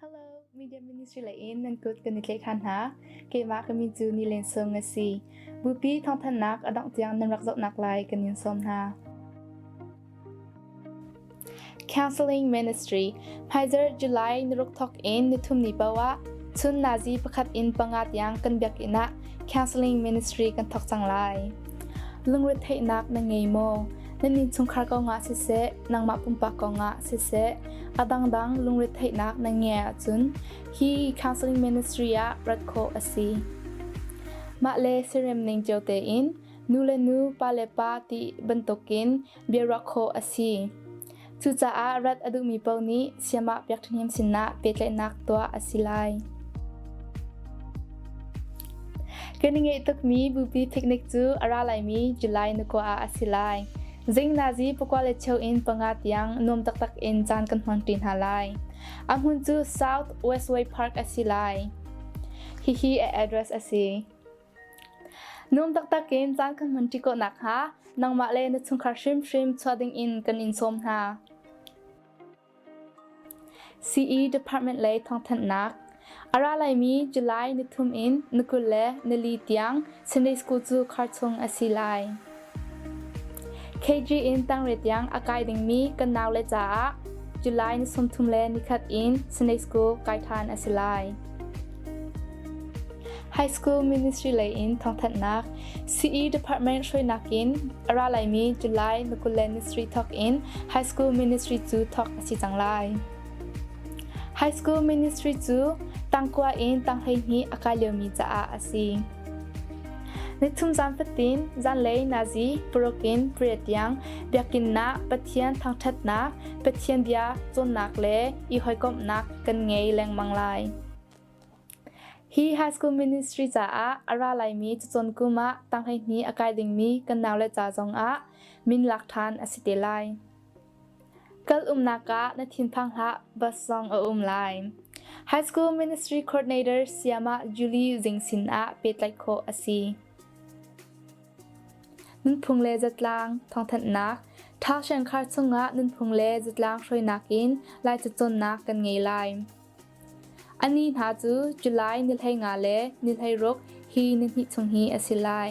Hello, Media Ministry lei in nan kut kan i tlaih khan hna. Keimah ka min cu Nilen Sung a si. Bupi thawngthanhnak a dongh tiang nan rak zohnak lai kan in sawm hna. Counseling Ministry Pfizer July niruk thawk in nithum ni paoh ah chun nazi pakhat in panga tiang kan biakinn ah Counseling Ministry kan thawk cang lai. Lungretheihnak na ngei maw? Nan innchungkhar kongah siseh, nangmah pumpak kongah siseh, a dangdang lungretheihnak na ngeih ahcun hi Counseling Ministry ah rat khawh a si. Mah le siarem ning cio tein nu le nu, pa le pa ti bantukin biaruah khawh a si. Cucaah rat a duhmi paoh nih Siamah Biakṭhim sinah pehtlaihnak tuah a si lai. Kan i ngeih tukmi bupi picnic cu a ra laimi July ni kua ah a si lai. Zing nazi pakua le cheu in panga tiang nuam taktak in caan kan hmangṭi hna lai. A hmun cu South Westway Park a si lai. Hihi a address a si. Nuam taktak in caan kan hmanṭi khawh nakhnga nangmah le na chungkhar hrimhrim chuah dingin kan in sawm hna. CE Department lei thawngthanhnak A ra laimi July nithum in ni 20 le nili tiang Sunday School cu khar chung a si lai. KG in tangre tiang a kai dingmi kan naule caah July ni 30 le nikhat in Sunday School kai ṭhan a si lai. High School Ministry lei in thawngthanhnak CE Department hruainak in a ra laimi July ni 20 le ni sarih thawk in High School Ministry cu thawk a si cang lai. High School Ministry cu tangkua in tanghleihnih a kai liomi caah a si. Nithum zan fatin zanlei nazi paruk in pariat tiang biakinn ah Pathian thangṭhatnak, Pathian bia cawnnak le i hawikomhnak kan ngei lengmang lai. Hi High School Ministry caah a ra laimi cacawn kum ah tanghleihnih a kai dingmi kan naule ca zongah min lak ṭhan a si te lai. Kal umnak ah na thinphang hlah, bus zong a um lai. High School Ministry Coordinator Sayamah Julie Zing sin ah pehtlaih khawh a si. Nunphung le zatlang thawngthanhnak Ṭhanghrengkhar chungah nunphung le zatlang hruainak in Laica cawnnak kan ngei lai. A ni hna cu July ni 15 le ni 16 hi nihnih chung hi a si lai.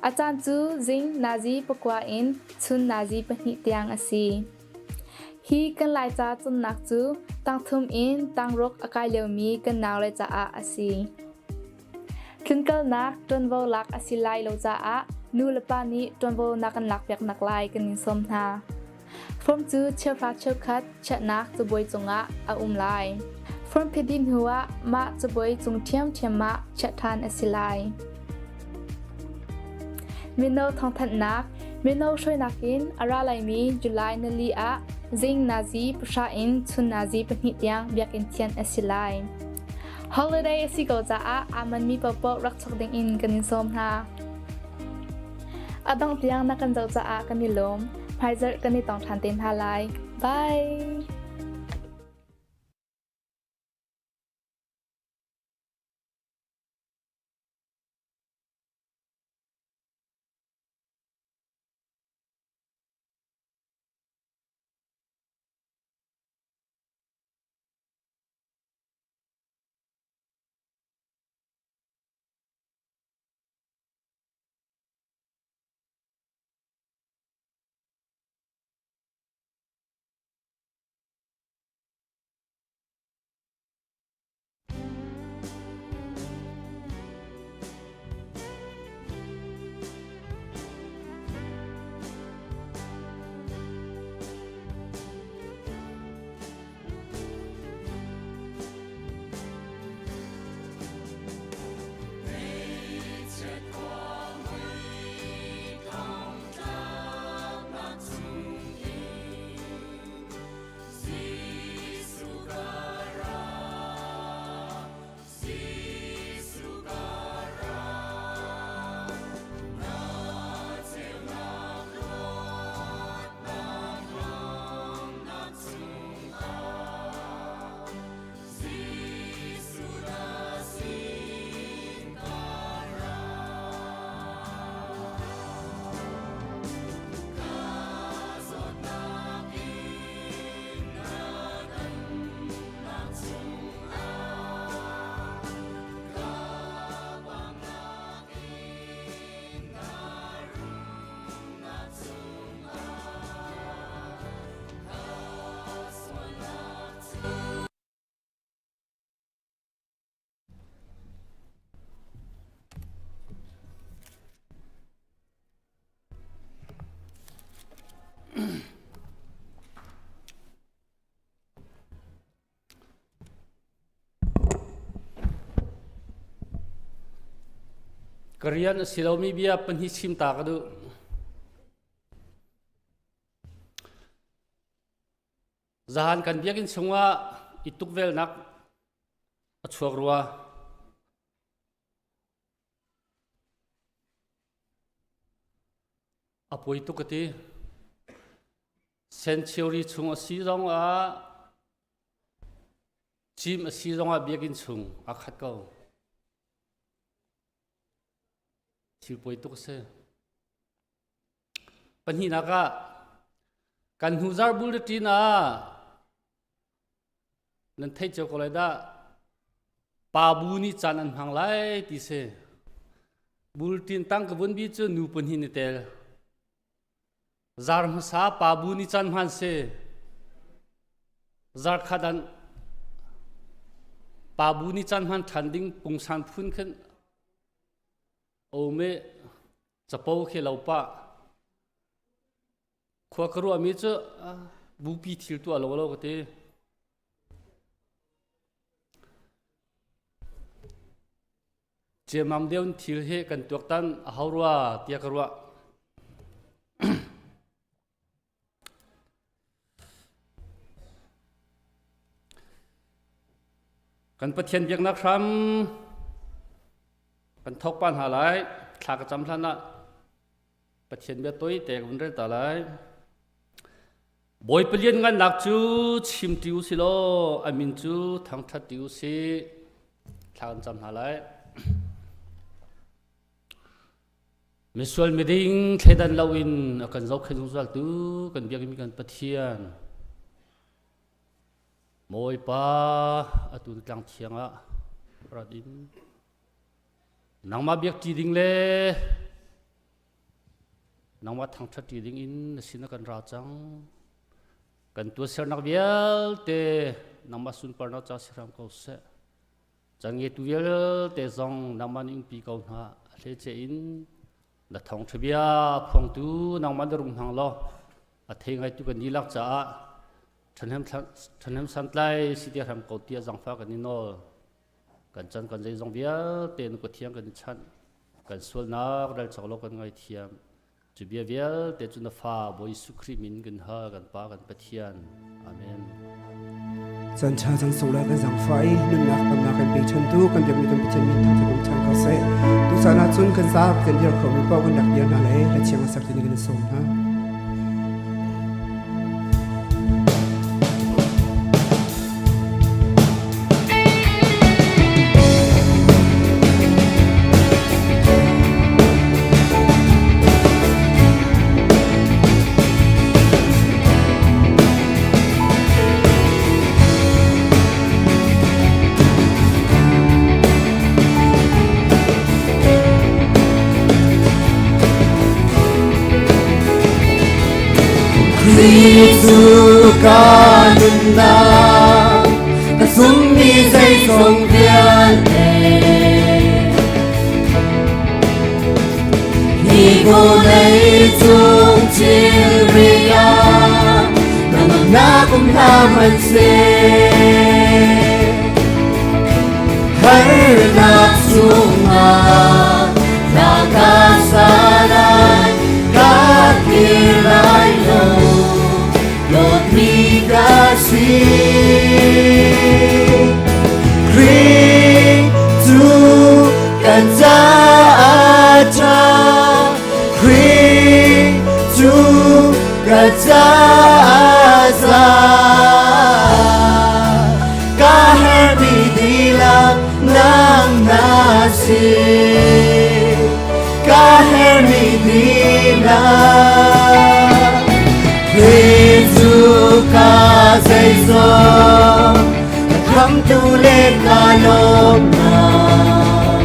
A caan cu zing nazi pakua in chun nazi pahnih tiang a si. Hi kan Laica cawnnak cu tangthum in tangruk a kai liomi kan naule caah a si. Tlunkalnak ṭuanvo lak a si lai lo caah nu le pa nih ṭuanvo na kan lakpiaknak lai kan in sawm hna. Form cu cheuhra cheukhat chiahnak cabuai cungah a um lai. Form phit dih hnuah mah cabuai cung ṭhiamṭhiam ah chiah ṭhan a si lai. Mino thawngthanhnak Mino hruainak in a ra laimi July nili ah zing nazi pahra in chun nazi pahnih tiang biakinn thianh a si lai. Holiday a si ko caah aa manmi paohpaoh rak chok dingin kan in sawm hna. A dongh tiang na kan zoh caah kan i lawm. Hmaizarh kan i tong ṭhan te hna lai. Bye! Ka rian a si lomi bia pahnih chim ta ka duh. Zahan kan biakinn chungah i tukvelnak a chuak rua. A poi tuk ka ti. Sanctuary chung a si zong ah cim a si zong ah biakinn chung a khat ko. Thil poi tuk a si. Pahnihnak ah kan hnuzar bulletin ah nan theih cio ko lai dah pa bu nih caan an hmang lai ti si. Bulletin tang ka vun bi cu nu pahnih ni tel. Zar hmasa pa bu nih caan hman si. Zar khat an pa bu nih caan hman ṭhan ding pungsan phun khin Ome capo khi lo pah. Khua ka ruahmi cu bupi thil tuah lo lo ka ti. Ciamam deuh thil hi kan tuaktan a hau rua tiah ka ruah. Kan Pathian biaknak hram kan thawk pa hna lai. Thla ka cam hlan ah Pathian bia toi te ka vun rel ta lai. Bawipa lianngannak cu chim ti u si law a min cu thangṭhat ti u si. Thla kan cam hna lai. Misual miding thleidan loin a kan zohkhenh zungzaltu kan biakmi kan Pathian Bawipa atu na tlang thiang ah rat in nangmah biak ṭi ding le nangmah thangṭhat ṭi ding in na sin ah kan ra cang. Kan tuahsernak vialte nangmah sunparnak ca si hram ko seh. Cangetu vialte zong nangmah nih umpi ko hna. A hleice in na thawngṭha bia phuangtu nangmah na rung hmang law a thei ngaitu kan dihlak caah ṭhahnem santlai si te hram ko tiah zangfah kan i nawl. Kan chan kan zeizong vialte na kut thiang kan i chanh. Kan sualnak ralchak law kan ngaithiam. Cu bia vialte cu na fa Bawi Jesuh Khrih min kan hal kan Pa kan Pathian. Amen. Chan cha cang sung la kan zangfa i nunnak tamnak kan pe ṭhan tu kan biakmi kan Pathian min thangṭhat um ṭhan ko seh. Tucaan ah cun kan zaap kan dir khomi paoh kan rak dir hna lai la chiang a sak ding kan sawm hna. Ka nunnak ka sungmi zeizong vialte hi vawlei cung thilri ah nangnak um hlah hmanhseh harnak chungah na ka salai ka kir lai lo dawtmi ka si Khrih cu kan caah ṭha Khrih cu ka caah za ka herhmi dihlak nang na si ka herhmi dihlak Jesuh ka zeizong ka khamtu le ka lawmnak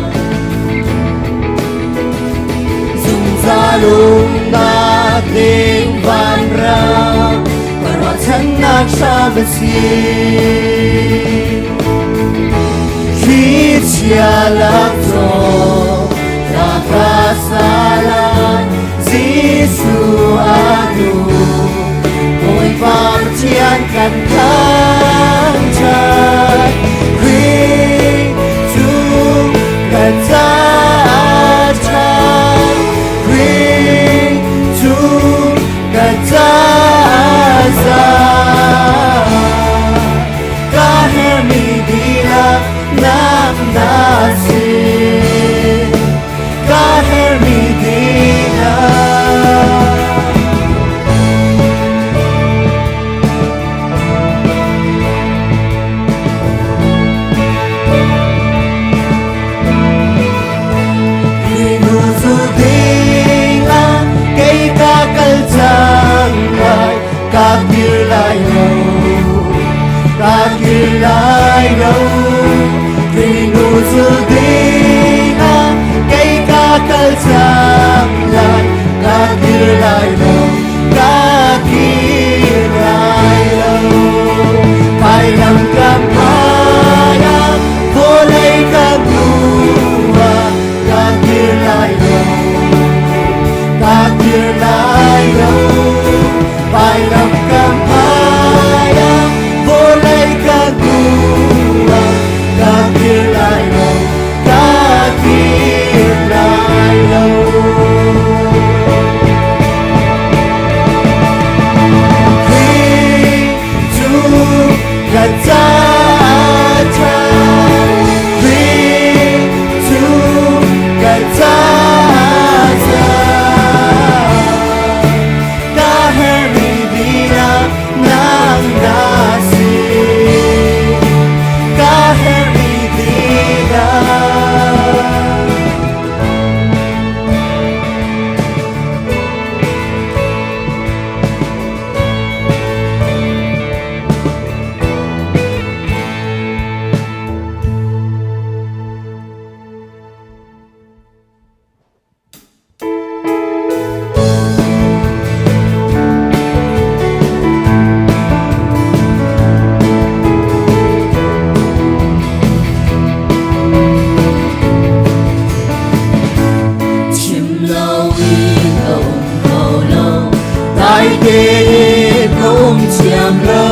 zungzal umnak ding vanram ka ruahchannak hram a si Thlichia lak zong na ka salan Jesuh anu Bawipa Pathian kan thangṭhat Khrih cu ka caah ṭha. za Ka hermi dihlak nang na si Ka hermi dihlak. Hnu zu ding ah kei ka kal cang lai, ka kir lai lo, ka kir lai lo. Hnu zu ding ah kei ka kal cang lai, ka kir lai lo, ka kir lai lo. Pailam ka hmai ah vawlei ka hnu ah ka kir lai lo, ka kir lai lo. Pailam ka hmai ah vawlei ka hnu ah ka kir lai lo, ka kir lai lo. Khrih cu ka caah ṭha, Khrih cu ka caah ṭha. Ka hermi dihlak nang na si, ka hermi dihlak. Chim lo in ka um kho lo, dai tein ka um thiam lo.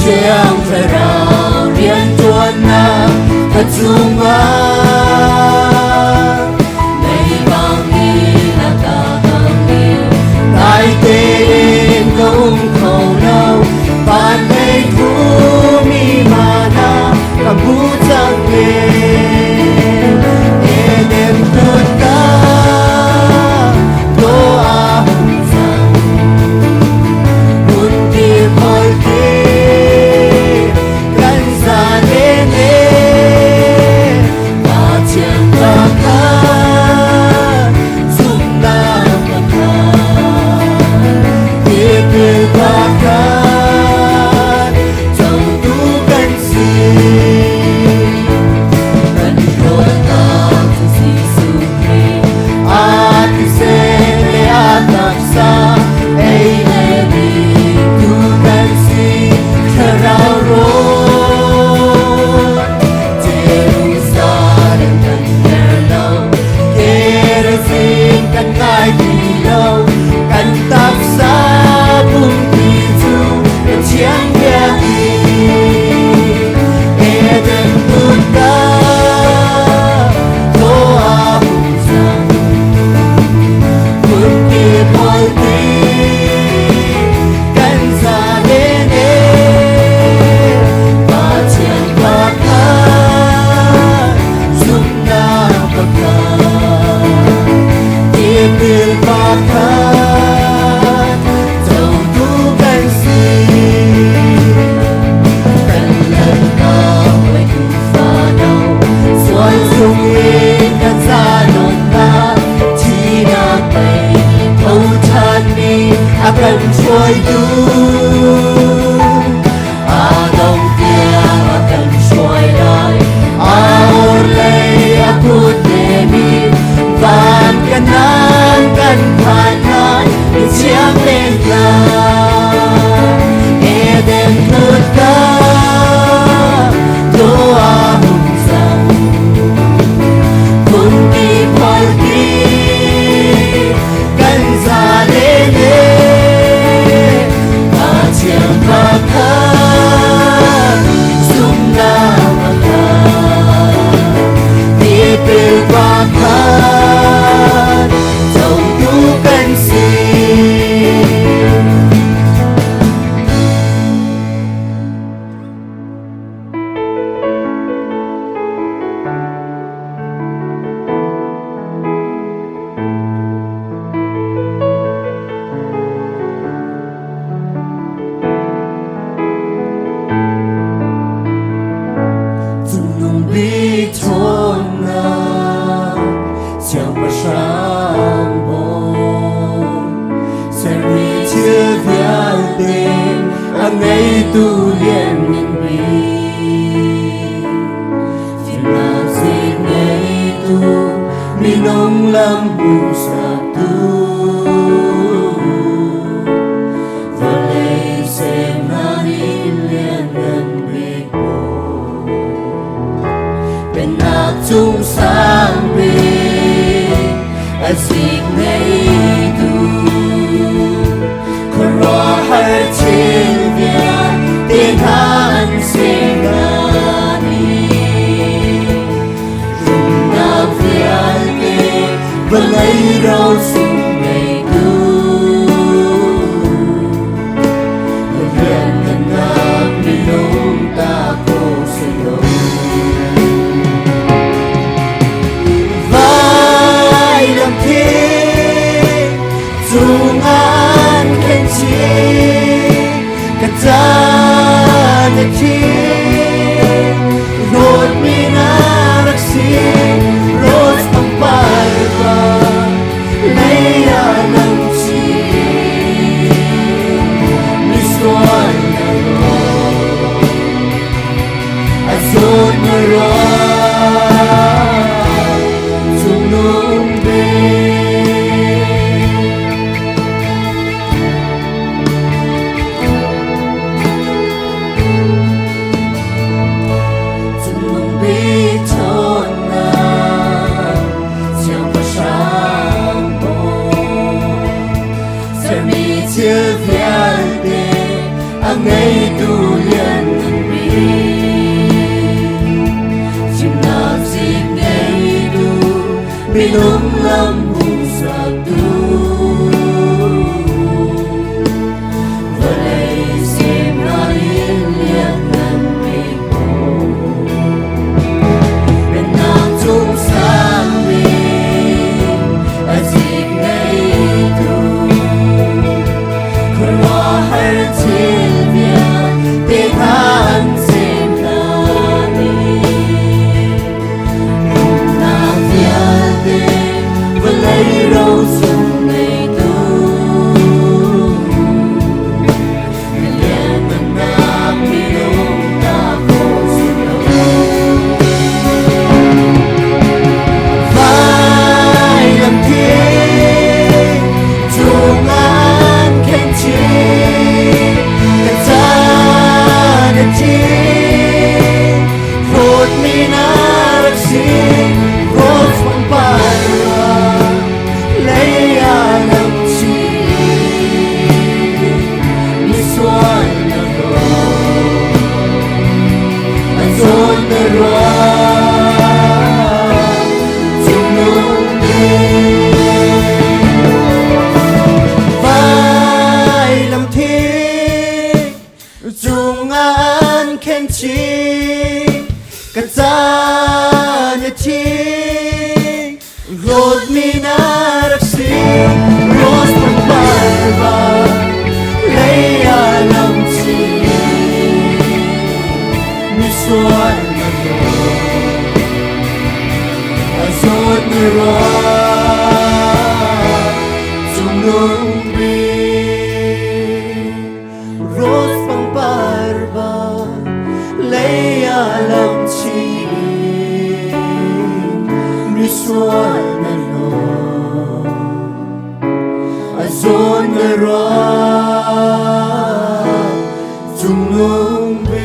Thiang Thlarau rianṭuannak ka cungah mei bangin a ka kangh i dai tein ka um kho lo. Van lei thumi mana ka hmu cang e. Eden kutka thaw a hung cang, hun ti kholti kan za len e. Pathian pakhat, zumhnak pakhat, tipil pakhat, cotu kan si. Kan rawlnak cu Jesuh Khrih, a thisen le a taksa ei le ding tu kan si. Thlarau rawl Jerusalem kan her lo, Gerizim kan ngai ti lo. Kan taksa pumpi cu Pathian biakinn. Eden kutka thaw a hung cang, Kunti polti kan za len e. Pathian pakhat, zumhnak pakhat, tipil pakhat, cotu kan si. Kan lalpa hawi tuufa no, sual chungin kan zalonnak, thihnak pei tho ṭhanmi a kan hruaitu. A dong tiang a kan hruai lai, a orhlei a kut nemi van kanan kan phan lai, mithiang len tlang. Eden kutka thaw a hung cang, Kunti polti kan za len e. A ngeitu lian ngan bik, fimnak zik ngeitu, minung lam hmuhsaktu. Vawlei semnak in lianngan bik bawi, Pennak cung sang bik, a zik ngeitu. Khuaruahhar thil vialte hna an ser ni. Rumnak vialte vawlei rosung ngeitu. Lianngannak minung ta ko si lo. Vailam thing cungan khen chih ka caan a thi rawt mi na rak si rose pangpar ba lei ah nang chi mi sual na ro a zawn na ro cungnung bik. Cungnung bik ṭhawnnak Siangpahrang bawi sermi thil vialte a ngeitu lianngan bik. Fimnak zik ngeitu minung lam hmuhsaktu. Vawlei semnak in lianngan bik bawi. Pennak cung sang bik a zik ngeitu. Khuaruahhar thil vialte hna an sem hna ni. Rumnak vialte vawlei rosung ngeitu. Lianngannak minung ta khawh si lo. Vailam thing cungan khen chih ka caan a thi hlawtmi na rak si rose pangpar lei ah lam chih misual na ro a zawn na ruah cungnung bik. Vailam thing cungan khen chih ka caan a thi hlawtmi na rak si rose pangpar va lei ah lam chih misual na ro a zawn na ruah cungnung bik rose pangpar va lei ah lam chih misual na ro a zawn na ruah cungnung bik.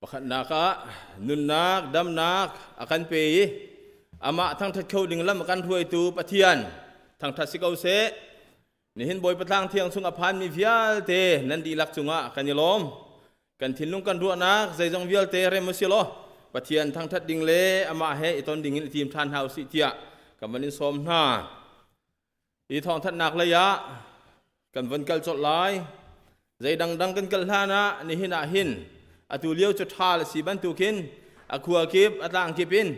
Pakhatnak ah nunnak, damnak a kan pe i amah thangṭhat kho ding lam a kan hruaitu Pathian thangṭhat si ko seh. Nihin Bawipa tlang thiang chung a phanmi vialte nan dihlak cungah kan i lawm. Kan thinlung kan ruahnak zeizong vialte rem u silaw Pathian thangṭhat ding le amah he i ton ding in i tim ṭhan hna usih tiah kan van in sawm hna. Hi thawngthanhnak lei ah kan von kal colh lai. Zei dangdang kan kal hlan ah nihin ah hin atu lio cu ṭhal a si bantukin a khua kip a tlang kip in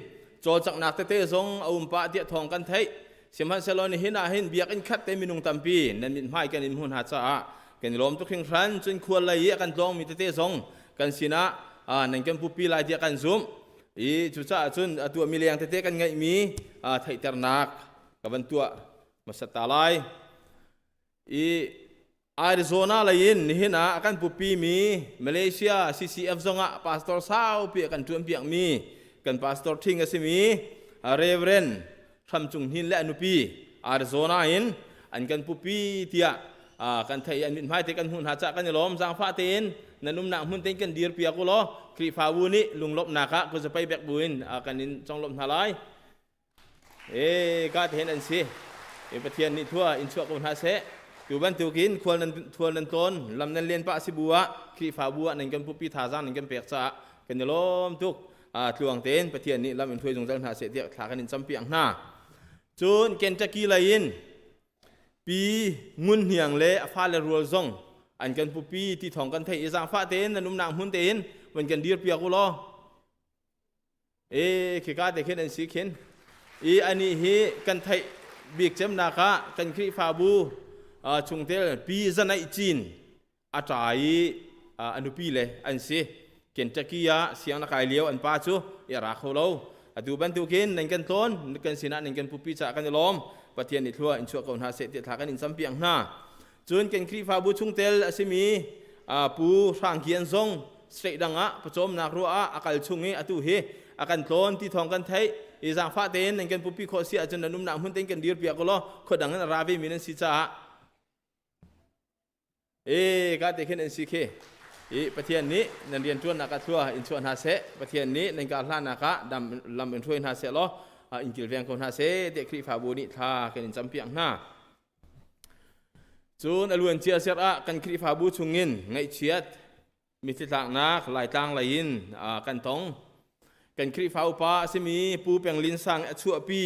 cawlcanghnak tete zong a um pah tiah thawng kan theih. Sihmanhsehlaw nihin ah hin biakinn khat te minung tampi nan mithmai kan in hmuh hna caah kan i lawm tuk hringhran. Cun khual lei i a kan tlawngmi tete zong kan sinah nan kan pupi lai tiah kan zumh. I cucaah cun atu ah mileng tete kan ngeihmi theihternak ka van tuah hmasat ta lai. I Arizona lei in nihin ah a kan pupimi Malaysia CCF zongah pastor saupi a kan ṭuanpiakmi kan pastor ṭhing a simi Reverend Hram Cung Hnin le a nupi Arizona in an kan pupi tiah kan theih i an mithmai te kan hmuh hna caah kan i lawm. Zaangfah tein nan umnak hmun tein kan dir piak u law Khrihfabu nih lunglawmhnak ah kuzapei bek buin kan in conglawmh hna lai. E ka te hin an si. E Pathian nih thua in chuah ko hna seh. Tu bantukin khual nan thual nan tlawn lam nan len pah si bu ah Khrihfabu ah nan kan pupi thazaang nan kan pek caah kan i lawm tuk. Tluang tein Pathian nih lam in hruai zungzal hna seh tiah thla kan in campiak hna. Cun Kentucky lei in Pi Ngun Hniang le a fale rual zong an kan pupi ti thawng kan theih i zaangfah tein nan umnak hmun tein van kan dir piak u law E khika te khin an si khin. I anih hi kan theih bik cemnak ah kan Khrihfabu chungtel Pi Zanaih Cin a ṭa i a nupi le an si. Kentucky ah siang na kai lio an pa cu i a ra kho lo. Atu bantukin nan kan tlawn, kan sinah nan kan pupi caah kan i lawm. Pathian nih thlua in chuah ko hna seh tiah thla kan in campiak hna. Cun kan Khrihfabu chungtel a simi Pu Hrang Kian zong state dang ah pawcawmnak ruah ah a kal chung i atu hi a kan tlawn ti thawng kan theih i zaangfah tein nan kan pupi khawh si ahcun nan umnak hmun tein kan dir piak law khua dang in a ra ve mi nan si caah e ka te khin an si khi i Pathian nih nan rian ṭuannak ah thlua in chuah hna seh. Pathian nih nan kar hlanak ah dam lam in hruai hna seh law in kilveng ko hna seh tiah Khrihfabu nih thla kan in campiak hna. Cun a luancia serh ah kan Khrihfabu chungin ngaihchiat mitthli tlaknak Laitlang lei in kan tong. Kan Khrihfa upa a simi Pu Peng Lin Sang a chuahpi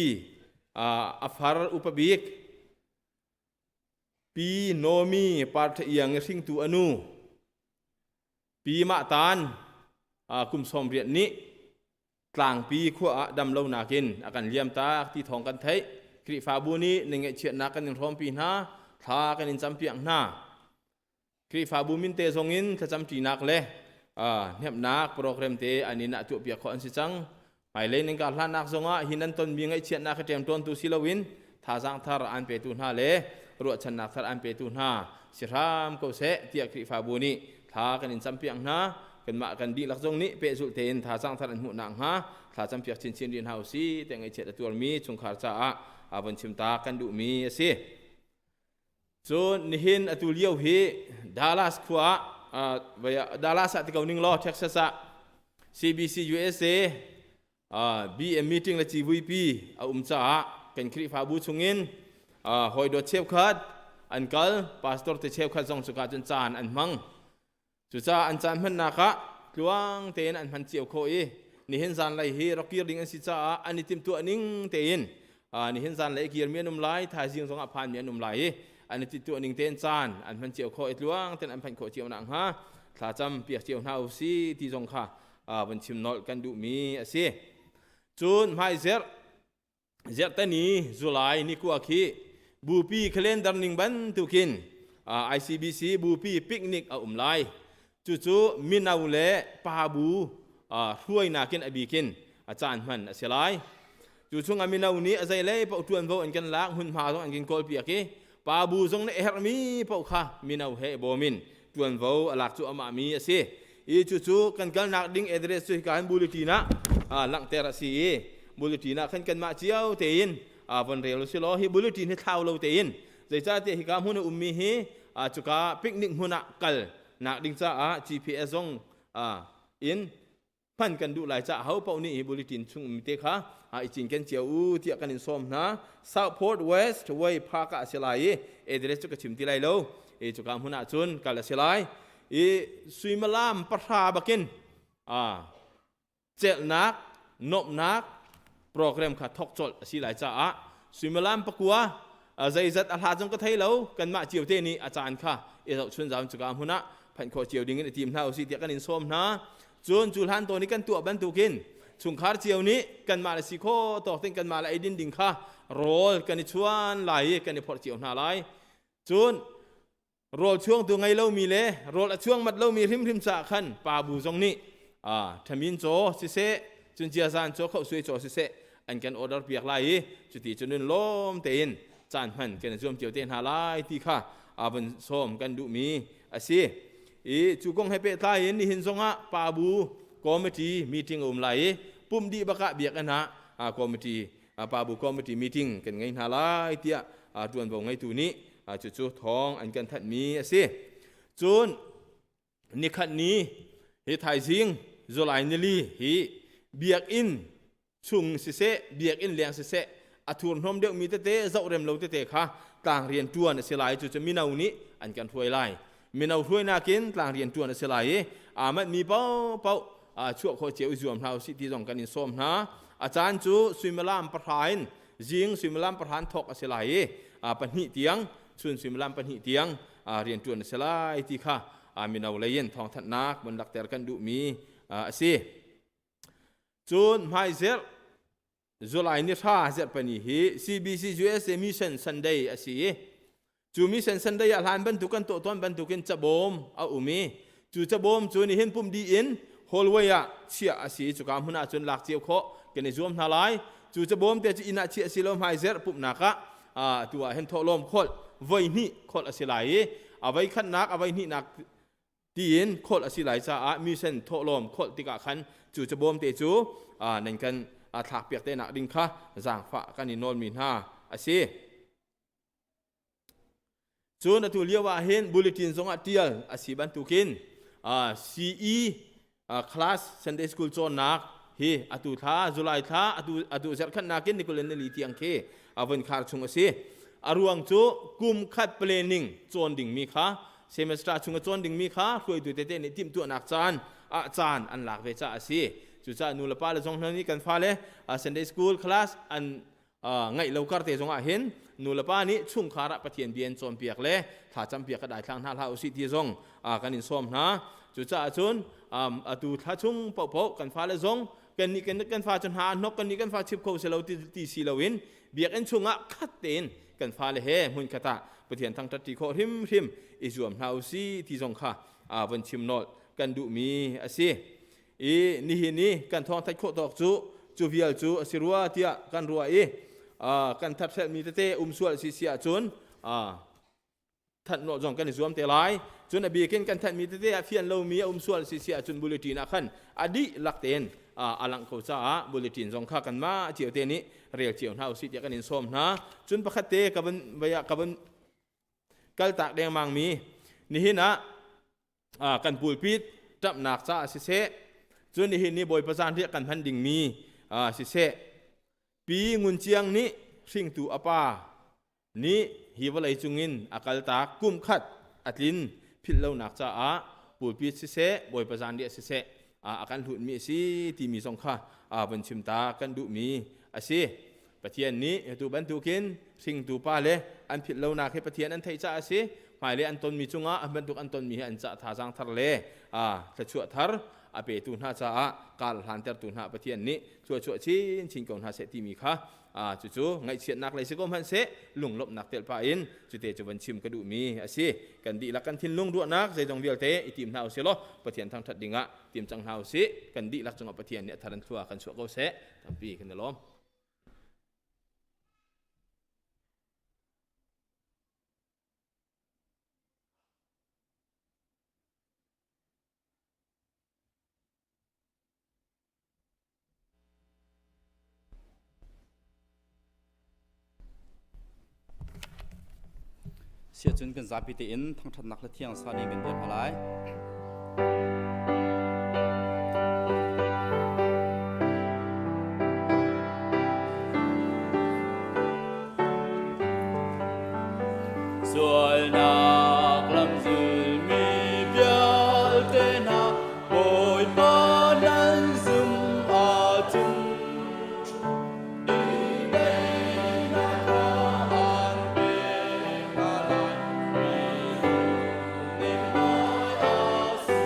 a far upa bik Pi Nomi Partha Iang i hringtu a nu Pi Mah Tan kum 90 nih Tlangpi khua ah damlonak in a kan liamtak ti thawng kan theih. Khrihfabu nih na ngaihchiatnak kan in hrawmpi hna, thla kan in campiak hna. Khrihfabu min te zong in thlacamṭinak le hnemhnak program te an in ah tuahpiak khawh an si cang. Hmailei nan kar hlannak zongah hi nan tonmi ngaihchiatnak hi ṭemṭawntu si loin thazaang thar aan petu hna le ruahchannak thar aan petu hna si hram ko seh tiah Khrihfabu nih thla kan in campiak hna. Kanmah kan dihlak zong nih pehzulh tein thazaang thar an hmuh nakhnga thla campiak chinchin rih hna usih tiah ngaihchiat a tuarmi chungkhar caah von chim ta kan duhmi a si. Cun nihin atu lio hi Dallas khua ah Dallas ah ti ko ning law Texas ah CBC USA BM meeting le civuipi a um caah kan Khrihfabu chungin hawi dawt cheukhat an kal, pastor te cheukhat zong cuka cun caan an hmang. Cucaah an caan hmannak ah tluang tein an hman cio khawh i nihin zanlei hi rak kir ding an si caah an i timhtuah ning tein nihin zanlei a kirmi an um lai, thaizing zongah phanmi an um lai i an i timhtuah ning tein caan an hman cio khawh i tluang tein an phanh khawh cio nakhnga thlacam piak cio hna u si ti zong kha vun chim nolh kan duhmi a si. Cun hmaizerh Zerhtani July ni kua khi bupi calendar ning bantukin ICBC bupi picnic a um lai. Cucu mino le pa bu hruainak in a bikin a caan hman a si lai. Cu chung ah mino nih a zeilei paoh ṭuanvo an kan lak, hmunhma zong an kan kawlpiak i pa bu zong nih a herhmi paoh kha mino he bawm in ṭuanvo a lak cu amah mi a si. I cucu kan kalnak ding address cu hika hin bulletin ah langhter a si i bulletin ah khan kanmah cio tein von rel u si law hi bulletin hi thlau lo tein, zeicahtiah hika hmun a ummi hi cuka picnic hmun ah kal nak ding caah GPS zong in Hman kan duh lai caah ho paoh nih hi bulletin chung ummi te kha i cinken cio u tiah kan in sawm hna. Southport West Way Park ah a si lai i address cu ka chim ti lai lo. I cuka hmun ah cun kal a si lai. I suimilam 10 bakin celhnak, nuamhnak program kha thawk colh a si lai caah suimilam 9 zeizat a hla zong ka thei lo, kanmah cio te nih a caan kha i zohchun zau cuka hmun ah phanh khawh cio ding in i tim hna usih tiah kan in sawm hna. Cun cu hlan tawn i kan tuah bantukin chungkhar cio nih kanmah le si khawh tawk tein kanmah le eidin ding kha rawl kan i chuan lai i kan i phorh cio hna lai. Cun rawl chuangtu ngei lomi le rawl a chuang mat lomi hrimhrim caah khan pa bu zong nih thamin caw siseh, cun ciazan caw, khohsuai caw siseh an kan order piak lai i cuti cun in lawm tein caan hman kan i zuam cio te hna lai ti kha vun sawm kan duhmi a si. I cu kong he pehtlai in nihin zongah pa bu committee meeting a um lai i pumh dih bakah biakinn ah committee pa bu committee meeting kan ngei hna lai tiah ṭuanvo ngeitu nih cucu thawng an kan thanhmi a si. Cun nikhat ni hi thaizing July nili hi biakinn chung siseh, biakinn leng siseh, a thurhnawm deuhmi tete, zohrem lo tete kha tlang rian ṭuan a si lai. Cucu mino nih an kan hruai lai. Mino hruainak in tlang rian ṭuan a si lai i aa manhmi paohpaoh chuah khawh cio i zuam hna usih ti zong kan in sawm hna. A caan cu suimilam 10 in, zing suimilam 10 in thawk a si lai i 2 tiang, chun suimilam 2 tiang rian ṭuan a si lai ti kha mino lei in thawngthanhnak von lakter kan duhmi a si. Cun hmaizerh July ni 3 zarhpani hi CBC USA Mission Sunday a si i cu Mission Sunday ah hlan bantuk kan tuah tawn bantukin cabawm a um i cu cabawm cu nihin pumh dih in hallway ah chiah a si i cuka hmun ah cun lak cio khawh kan i zuam hna lai. Cu cabawm te cu inn ah chiah si lo, hmaizerh pumhnak ah tu ah hin thawhlawm kholh voi hnih kholh a si lai i a voi khatnak, a voi hnihnak tiin kholh a si lai caah mission thawhlawm kholh tikah khan cu cabawm te cu nan kan thlakpiak te nak ding kha zaangfah kan i nawlmi hna a si. Cun atu lio ah hin bulletin zongah tial a si bantukin CE class Sunday school cawnnak hi atu thla July thla atu zarhkhatnak in nikulin nili tiang khi vun khar chung a si. A ruang cu kum khat planning cawn dingmi kha, semester chung a cawn dingmi kha hruaitu tete nih timhtuahnak caan ah caan an lak ve caah a si. Cucaah nu le pa le zong hna nih kan fale Sunday school class an ngaih lo kar te zong ah hin nu le pa nih chungkhar ah Pathian bia in cawnpiak le thlacam piak ka daithlang hna hlah usih ti zong kan in sawm hna. Cucaah cun atu thla chung paohpaoh kan fale zong kan nih kan fa cu hna hnok, kan nih kan fa chip kho si lo ti si loin biakinn chungah khat tein kan fale he hmun khat ah Pathian thangṭhat ṭi khawh hrimhrim i zuam hna usih ti zong kha von chim nolh kan duhmi a si. I nihin i kan thawngthat khawh tawk cu cu vial cu a si rua tiah kan ruah i kan thathrelhmi tete um sual si si ahcun thanh nawh zong kan i zuam te lai. Cun a bikin kan thanhmi tete ah fian lomi a um sual si si ahcun bulletin ah khan a dihlak tein a langh ko caah bulletin zong kha kanmah cio te nih rel cio hna usih tiah kan in sawm hna. Cun pakhat te ka van ka van kaltak dengmang mi, nihin ah kan pulpit ṭamhnak caah siseh, cun nihin ni Bawipa zanriah kan hman dingmi siseh, Pi Ngun Ciang nih hringtu a pa nih hi vawlei cungin a kaltak kum khat a tlin philh lonak caah pulpit siseh, Bawipa zanriah siseh a kan hlutmi a si timi zong kha vun chim ta kan duhmi a si. Pathian nih atu bantukin hringtu pa le an philh lonak hi Pathian an theih caah a si. Hmailei an tonmi cungah an bantuk an tonmi hi an cah thazaang thar le thluachuah thar a petu hna caah kar hlantertu hna Pathian nih thluachuah chinchin ko hna seh timi kha cucu ngaihchiatnak lei si ko hmanhseh, lunglawmhnak telh pah in cute cu van chim ka duhmi a si. Kan dihlak kan thinlung ruahnak zeizong vialte i tim hna usih law Pathian thangṭhat dingah tim cang hna usih. Kan dihlak cungah Pathian nih a thar in thlua kan chuah ko seh. Tampi kan i lawm. Siacun kan zapi tein thangṭhatnak hla thiang sa nih kan dir hna lai. Sualnak lam zulmi vialte hna Bawipa nan zum ahcun Daihnak kha an pek hna lai Mi lungnemhmai a si.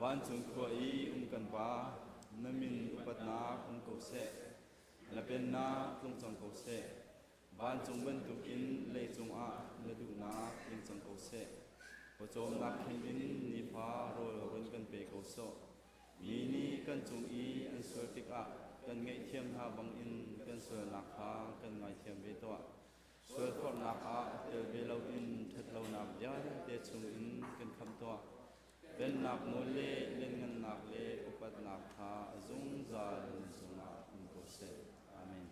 Vancung khua i um kan Pa, na min upatnak um ko seh. Na pennak tlung cang ko seh. Vancung bantukin leicung ah na duhnak tling cang ko seh. Pawcawmnak kheng in nifa rawl run kan pe ko sawh. Mi nih kan cung i an sual tikah kan ngaihthiam hna bangin kan sualnak kha kan ngaithiam ve tuah. Sualphorhnak ah tel ve loin ṭhatlonak vialte chungin kan khamh tuah. Pennak nawl le lianngannak le upatnak kha a zungzal na cungah um ko seh. Amen.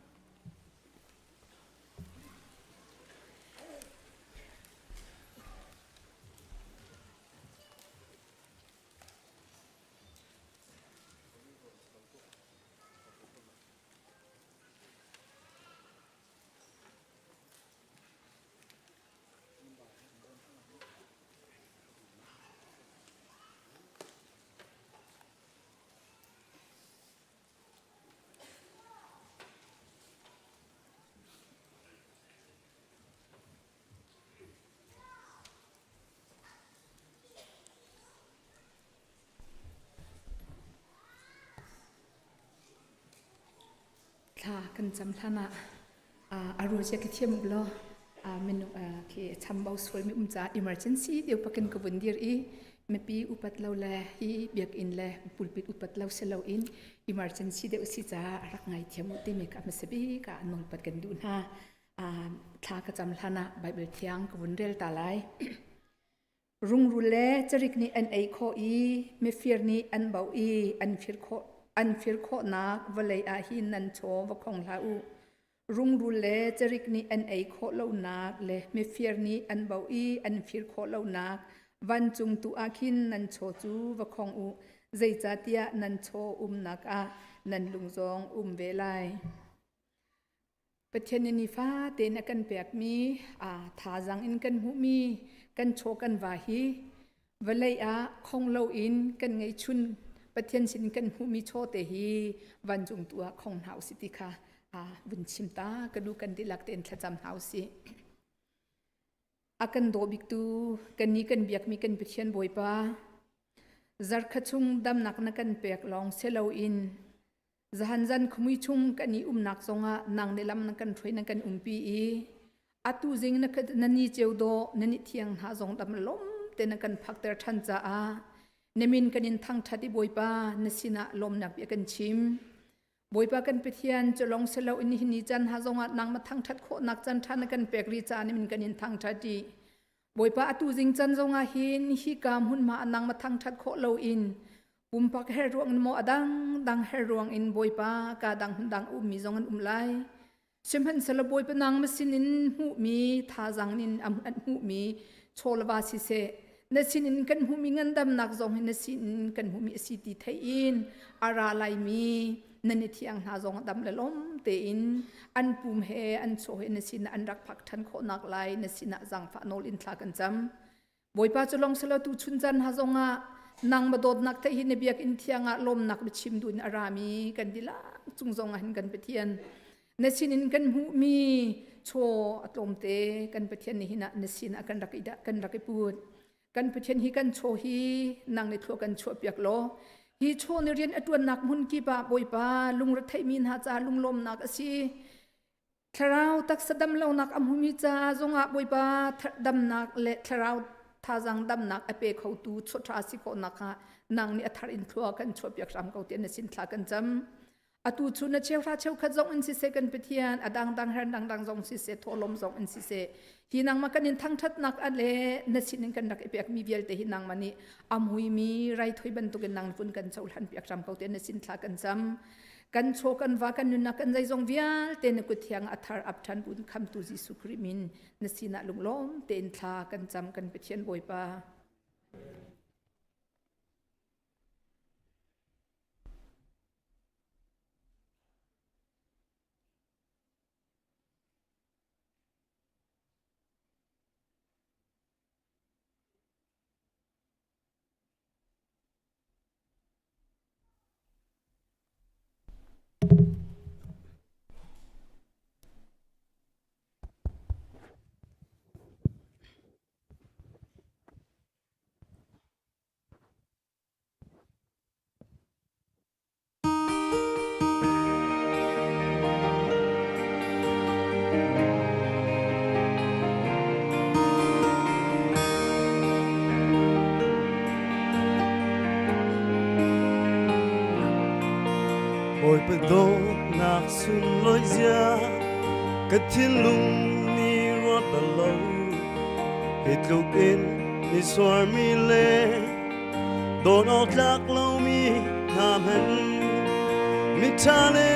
Thla kan cam hlan ah a ruazia ka thiam law minung khi chambau sualmi um caah emergency deuh pakin ka vun dir i mipi upat lo le hi biakinn le pulpit upat lo si loin emergency deuh si caah a rak ngaithiam u timi ka hmasa bik ah nawlpat kan duh hna. Thla ka cam hlan ah Bible thiang ka vun rel ta lai. Rungrul le carik nih an ei khawh i mifir nih an bauh i an fir khawhnak vawlei ah hin nan chaw va khong hlah u. Rungrul le carik nih an ei khawh lonak le mifir nih an bauh i an fir khawh lonak vancung tu ah khin nan chaw cu va khong u, zeicahtiah nan chaw umnak ah nan lung zong um ve lai. Pathian nih nifa tein a kan pekmi thazaang in kan hmuhmi kan chaw kan va hi vawlei ah khong loin kan ngeihchun Pathian sin kan hmuhmi chaw te hi vancung tu ah khong hna usih ti kha vun chim ta ka duh. Kan dihlak tein thlacam hna usih. A kan daw biktu kannih kan biakmi kan Pathian Bawipa, zarkhat chung damnak na kan pek lawng si loin zahan zan khumui chung kan i umnak zongah nang nih lam na kan hruai, na kan umpi i atu zing na ni ceu dawh na ni thiang hna zong dam lom te na kan phakter ṭhan caah na min kan in thangṭhat i Bawipa, na sinah lawmnak bia kan chim. Bawipa kan Pathian, cu lawng si loin nihin ni caan hna zongah nangmah thangṭhat khawhnak caan ṭha na kan pek rih caah min kan in thangṭhat i Bawipa, atu zing caan zongah hin hika hmunhma ah nangmah thangṭhat khawh loin pumpak her ruang in maw, a dangdang her ruang in, Bawipa, ka dang hmun dang ummi zong an um lai. Sihmanhsehlaw Bawipa, nangmah sinin hmuhmi thazaang in an hmuhmi chawleva siseh, na sinin kan hmuhmi ngandamnak zong hi na sinin kan hmuhmi a si ti theih in a ra laimi nan i thiang hna zong dam le lawm tein an pum he an chaw he na sinah an rak phak ṭhan khawhnak lai na sinah zaangfah nawl in thla kan cam. Bawipa, cu lawng silo tu chun caan hna zongah nangmah dawtnak theih hi na biakinn thiang ah lawmnak biachim duh in a rami kan dihlak cung zongah hin kan Pathian, na sinin kan hmuhmi chaw a tlawmte kan Pathian nih hin ah na sinah kan rak i dah kan rak i put. Kan Pathian, hi kan chaw hi nang nih thlua kan chuah piak law hi chaw ni rian a ṭuannak hmun kip ah, Bawipa, lungretheimi hna ca lunglawmnak a si. Thlarau taksa damlonak a hmumi ca zongah, Bawipa, damnak le thlarau thazaang damnak a pe khotu chawṭha si khawhnak kha nang nih a thar in thlua kan chuahpiak hram ko tiah na sin thla kan cam. Atu chu na cheuhra cheukhat zong in siseh, kan Pathian, a dangdang her dangdang zong siseh, thawhlawm zong in siseh, hi nangmah kan in thangṭhatnak a le na sin in kan rak i pekmi vialte hi nangmah nih a muimi raithui bantukin nang vun kan cohlan piak hram ko tiah na sin thla kan cam. Kan chaw kan va, kan nunnak, kan zeizong vialte na kut thiang a thar ap ṭhan bun khamtu Jesuh Khrih min na sinah lunglawm tein thla kan cam, kan Pathian Bawipa. Bawipa dawtnak sunlawi zia ka thinlung nih ruat bal lo. Hi tluk in mi suarmi le dawt awk tlak lomi hna hmanh, miṭha le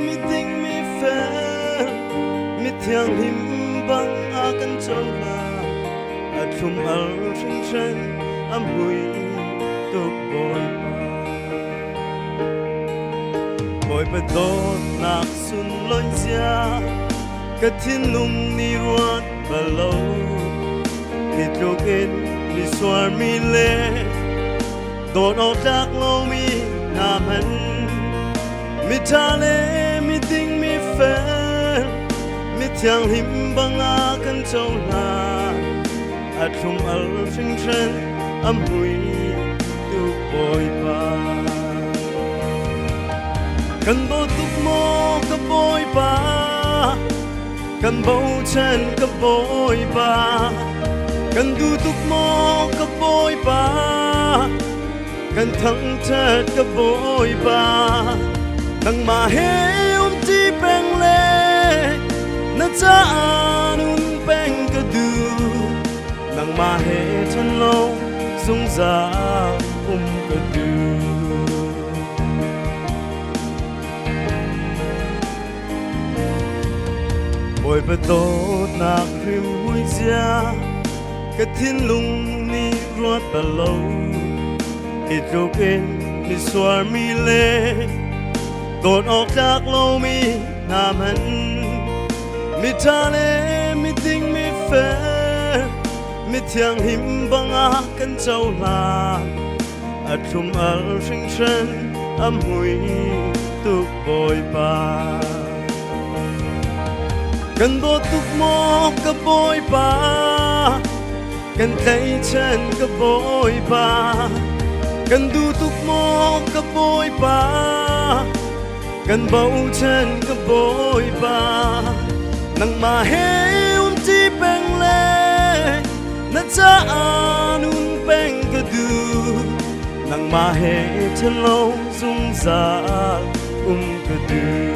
miding, mifel, mithianghlim bang a kan cohlan. A thlum al hringhran, a mui tuk Bawipa. Bawipa dawtnak sunlawi zia ka thinlung nih ruat bal lo. Hi tluk in mi suarmi le dawt awk tlak lomi hna hmanh, miṭha le miding, mifel, mithianghlim bang a kan cohlan. A thlum al hringhran, a mui tuk Bawipa. Kan dawt tuk maw ka Bawipa, kan bochan ka Bawipa, kan duh tuk maw ka Bawipa, kan thangṭhat ka Bawipa. Nangmah he umṭi peng le na caah nun peng ka duh. Nangmah he ṭhen lo zungzal um ka duh. Bawipa dawtnak rimhmui zia ka thinlung nih ruat bal lo. Hi tluk in misuarmi le dawt awk tlak lomi hna hmanh. Mi ṭha le miding mifel, mithianghlim bangah kan cohlan. A thlum al hringhran a mui tuk Bawipa. Kan dawt tuk maw ka Bawipa, kan tlaihchan ka Bawipa, kan duh tuk maw ka Bawipa, kan bochan ka Bawipa. Nangmah he umṭi peng le na caah nun peng ka duh. Nangmah he ṭhalo zungzal um ka duh.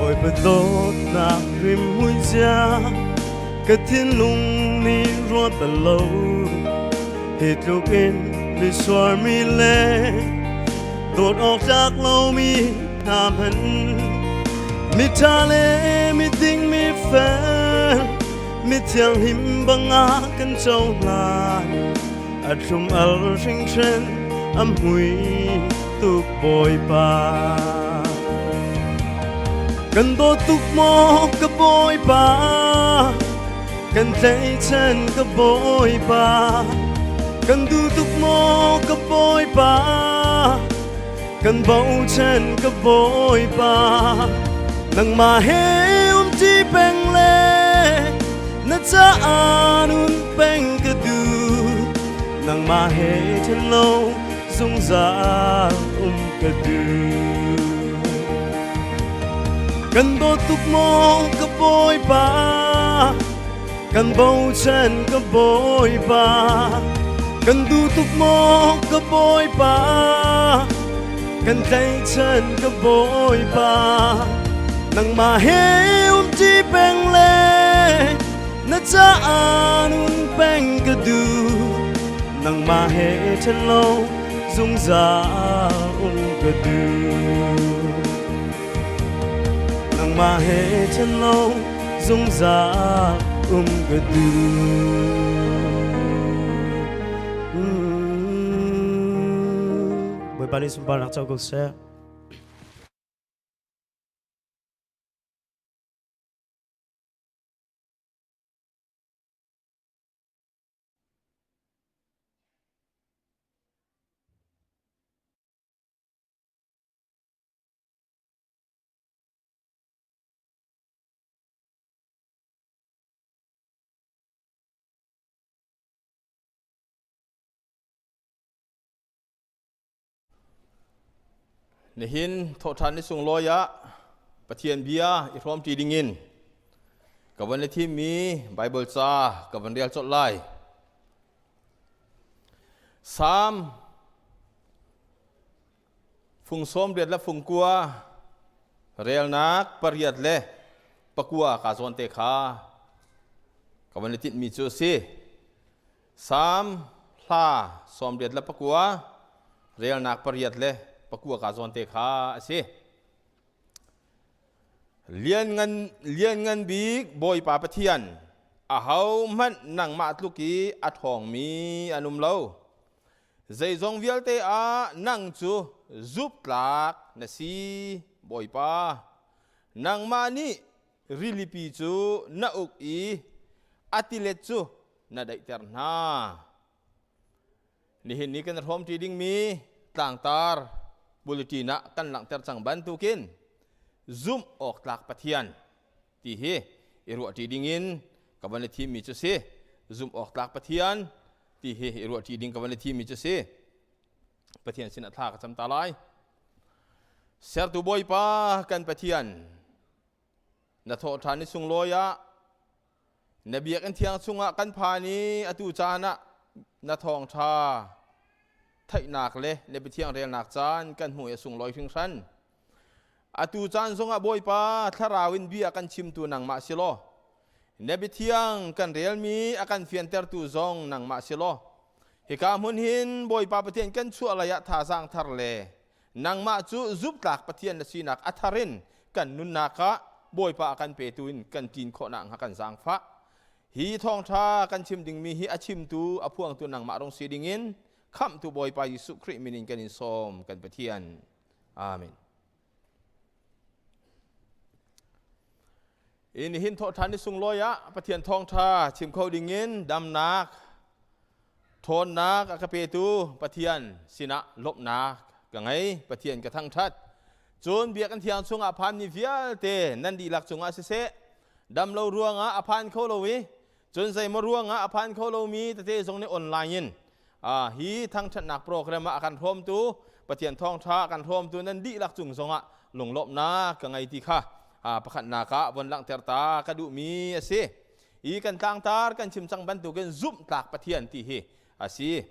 Bawipa dawtnak rimhmui zia ka thinlung nih ruat bal lo. Hi tluk in misual mi le dawt awk tlak lomi hna hmanh miṭha le miding mifel mithianghlim bangah kan cohlan. A thlum al hringhran a mui tuk Bawipa. Kan dawt tuk maw ka Bawipa, kan tlaihchan ka Bawipa, kan duh tuk maw ka Bawipa, kan bochan ka Bawipa. Nangmah he umṭi peng le na caah nun peng ka duh. Nangmah he ṭhen lo zungzal um ka duh. Kan dawt tuk maw ka Bawipa, kan bochan ka Bawipa, kan duh tuk maw ka Bawipa, kan tlaihchan ka Bawipa. Nangmah he umṭi peng le na caah nun peng ka duh. Nangmah he ṭhen lo zungzal um ka duh. Nangmah he ṭhen lo zungzal um ka duh. Bawipa nih sunparnak co ko seh. Nihin thawhṭhan ni sunglawi ah Pathian bia i hrawmṭi dingin ka van i thimmi Baibal ca ka van rel colh lai. Salm fung 80 le fung 9 relnak 8 le 9 ka zawn te kha ka van i tinhmi cu a si. Salm hla 89 relnak 8 le 9 ka zawn te kha a si. Lianngan, lianngan bik Bawipa Pathian, ahohmanh nangmah tluk i a ṭhawngmi an um lo. Zeizong vialte ah nang cu zuptlak na si, Bawipa. Nangmah nih rilipi cu na uk i a tilet cu na daihter hna. Nihin ni kan hrawmṭi dingmi tlangtar bulletin ah kan langhter cang bantukin zumh awk tlak Pathian ti hi i ruahṭi dingin ka van i thimmi cu si. Zumh awk tlak Pathian ti hi i ruahṭi ding ka van i thimmi cu si. Pathian sinah thla ka cam ta lai. Sertu Bawipa kan Pathian, na thawhṭhan ni sunglawi ah Na biakinn thiang chungah kan phan i atu caan ah na thawngṭha theihnak le na biathiang relnak caan kan hmuh i a sunglawi hringhran. Atu caan zongah Bawipa thlarau in bia kan chimtu nangmah si law, na biathiang kan relmi a kan fiantertu zong nangmah si law, hika hmun hin Bawipa Pathian kan chuah lei ah thazaang thar le Nangmah cu zumhtlak Pathian na sinak a thar in kan nunnak ah Bawipa a kan petu in kan ṭin khawh nakhnga kan zaangfah. Hi thawngṭha kan chim dingmi hi a chimtu, a phuangtu nangmah rung si dingin Khamhtu Bawipa Jesuh Khrih min in kan in sawm kan Pathian. Amen. In hin thawhṭhan ni sunglawi ah Pathian thawngṭha chim kho dingin damnak, ṭhawnnak a ka petu Pathian sinah lawmhnak ka ngei. Pathian ka thangṭhat. Cun biakinn thiang chungah phanmi vialte nan dihlak cungah siseh, dam lo ruangah a phan kho lo i cun zeimaw ruangah a phan kho lomi tete zong nih online in hi thangṭhatnak program ah a kan hrawmtu Pathian thawngṭha a kan hrawmtu nan dihlak cung zongah lunglawmhnak ka ngei ti kha pakhatnak ah von langhter ta ka duhmi a si. I kan tlangtar kan chim cang bantukin zumhtlak Pathian ti hi a si.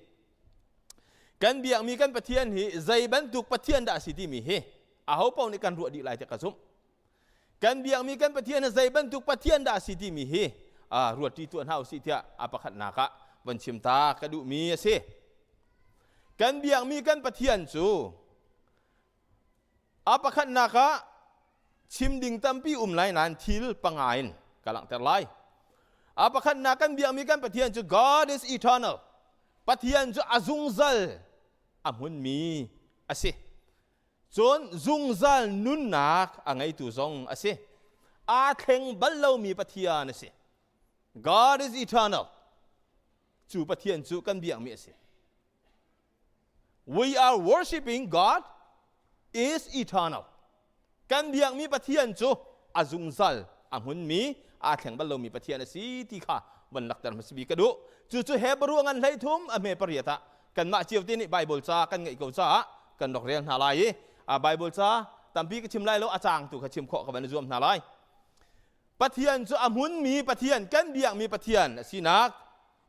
Kan biakmi kan Pathian hi zei bantuk Pathian dah a si timi hi aho paoh nih kan ruah dih lai ti ka zumh. Kan biakmi kan Pathian hi zei bantuk Pathian dah a si timi hi ruatṭi tuah hna usih tiah a pakhatnak ah von chim ta ka duhmi a si. Kan biakmi kan Pathian cu a pakhatnak ah chim ding tampi um lai nain thil panga in ka langhter lai. A pakhatnak kan biakmi kan Pathian cu God is eternal. Pathian cu a zungzal a hmunmi a si. Cun zungzal nunnak a ngeitu zong a si. Aa thleng bal lomi Pathian a si. God is eternal. Cu Pathian cu kan biakmi a si. We are worshiping God is eternal. Kan biakmi Pathian cu a zungzal a hmunmi aa thleng bal lomi Pathian a si ti kha van lakter hmasa bik ka duh. Cucu Hebrew ngan 13 a hme pariat ah kanmah cio te nih Bible ca kan ngeih ko caah kan rak rel hna lai i a Bible ca tampi ka chim lai lo a caang tu kha chim khawh ka van i zuam hna lai. Pathian cu a hmunmi Pathian kan biakmi Pathian a sinak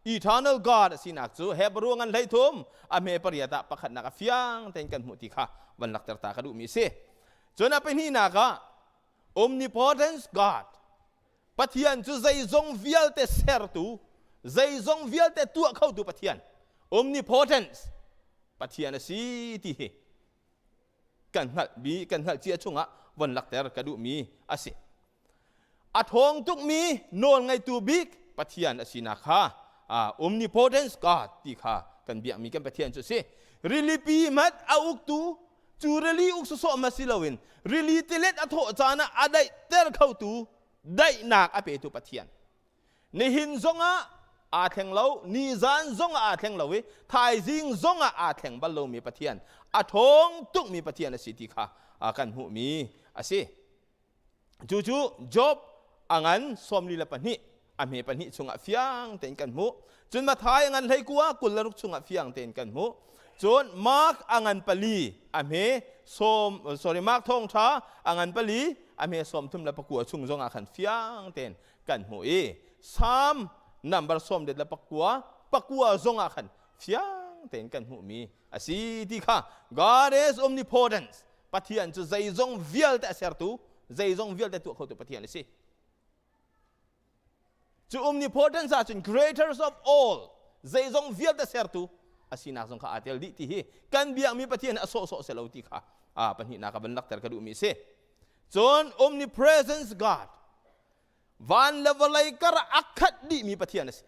eternal God a sinak cu Hebrew ngan 13 a hme pariat ah pakhatnak a fiang tein kan hmuh ti kha van lakter ta ka duhmi a si. Cun a pahnihnak ah omnipotence God Pathian cu zeizong vialte sertu, zeizong vialte tuah khotu Pathian, omnipotence Pathian a si ti hi kan hngalh bi kan hngalh cia chungah von lakter ka duhmi a si. A ṭhawng tukmi nawl ngeitu bik Pathian a sinak kha omnipotence God ti kha kan biakmi kan Pathian cu a si. Rilipi hmanh a uktu cu rili uk sawsawh ma si loin rili tilet a thawh caan ah a daihter khotu daihnak a petu Pathian. Nihin zongah aa thleng lo, nizan zongah aa thleng lo i thaizing zongah aa thleng bal lomi Pathian, a ṭhawng tukmi Pathian a si ti kha kan hmuhmi a si. Cucu Job a ngan 42 a hme pahnih chungah fiang tein kan hmuh. Cun Matthai a ngan 19 26 chungah fiang tein kan hmuh. Cun Mark a ngan pali a hme sawm sorry Mark thawngṭha a ngan pali a hme 39 chung zongah khan fiang tein kan hmuh i Psalm number 69 pakua zongah khan fiang tein kan hmuhmi a si ti kha God is omnipotent Pathian cu zeizong vialte a sertu zeizong vialte tuah khotu Pathian a si. Cu omnipotence ahcun creators of all zeizong vialte sertu a sinak zong kha aa tel dih ti hi kan biakmi Pathian a sawhsawh si lo ti kha a pahnihnak a van lakter ka duhmi a si. Cun omnipresence God van le vawlei kar a khat dihmi Pathian a si.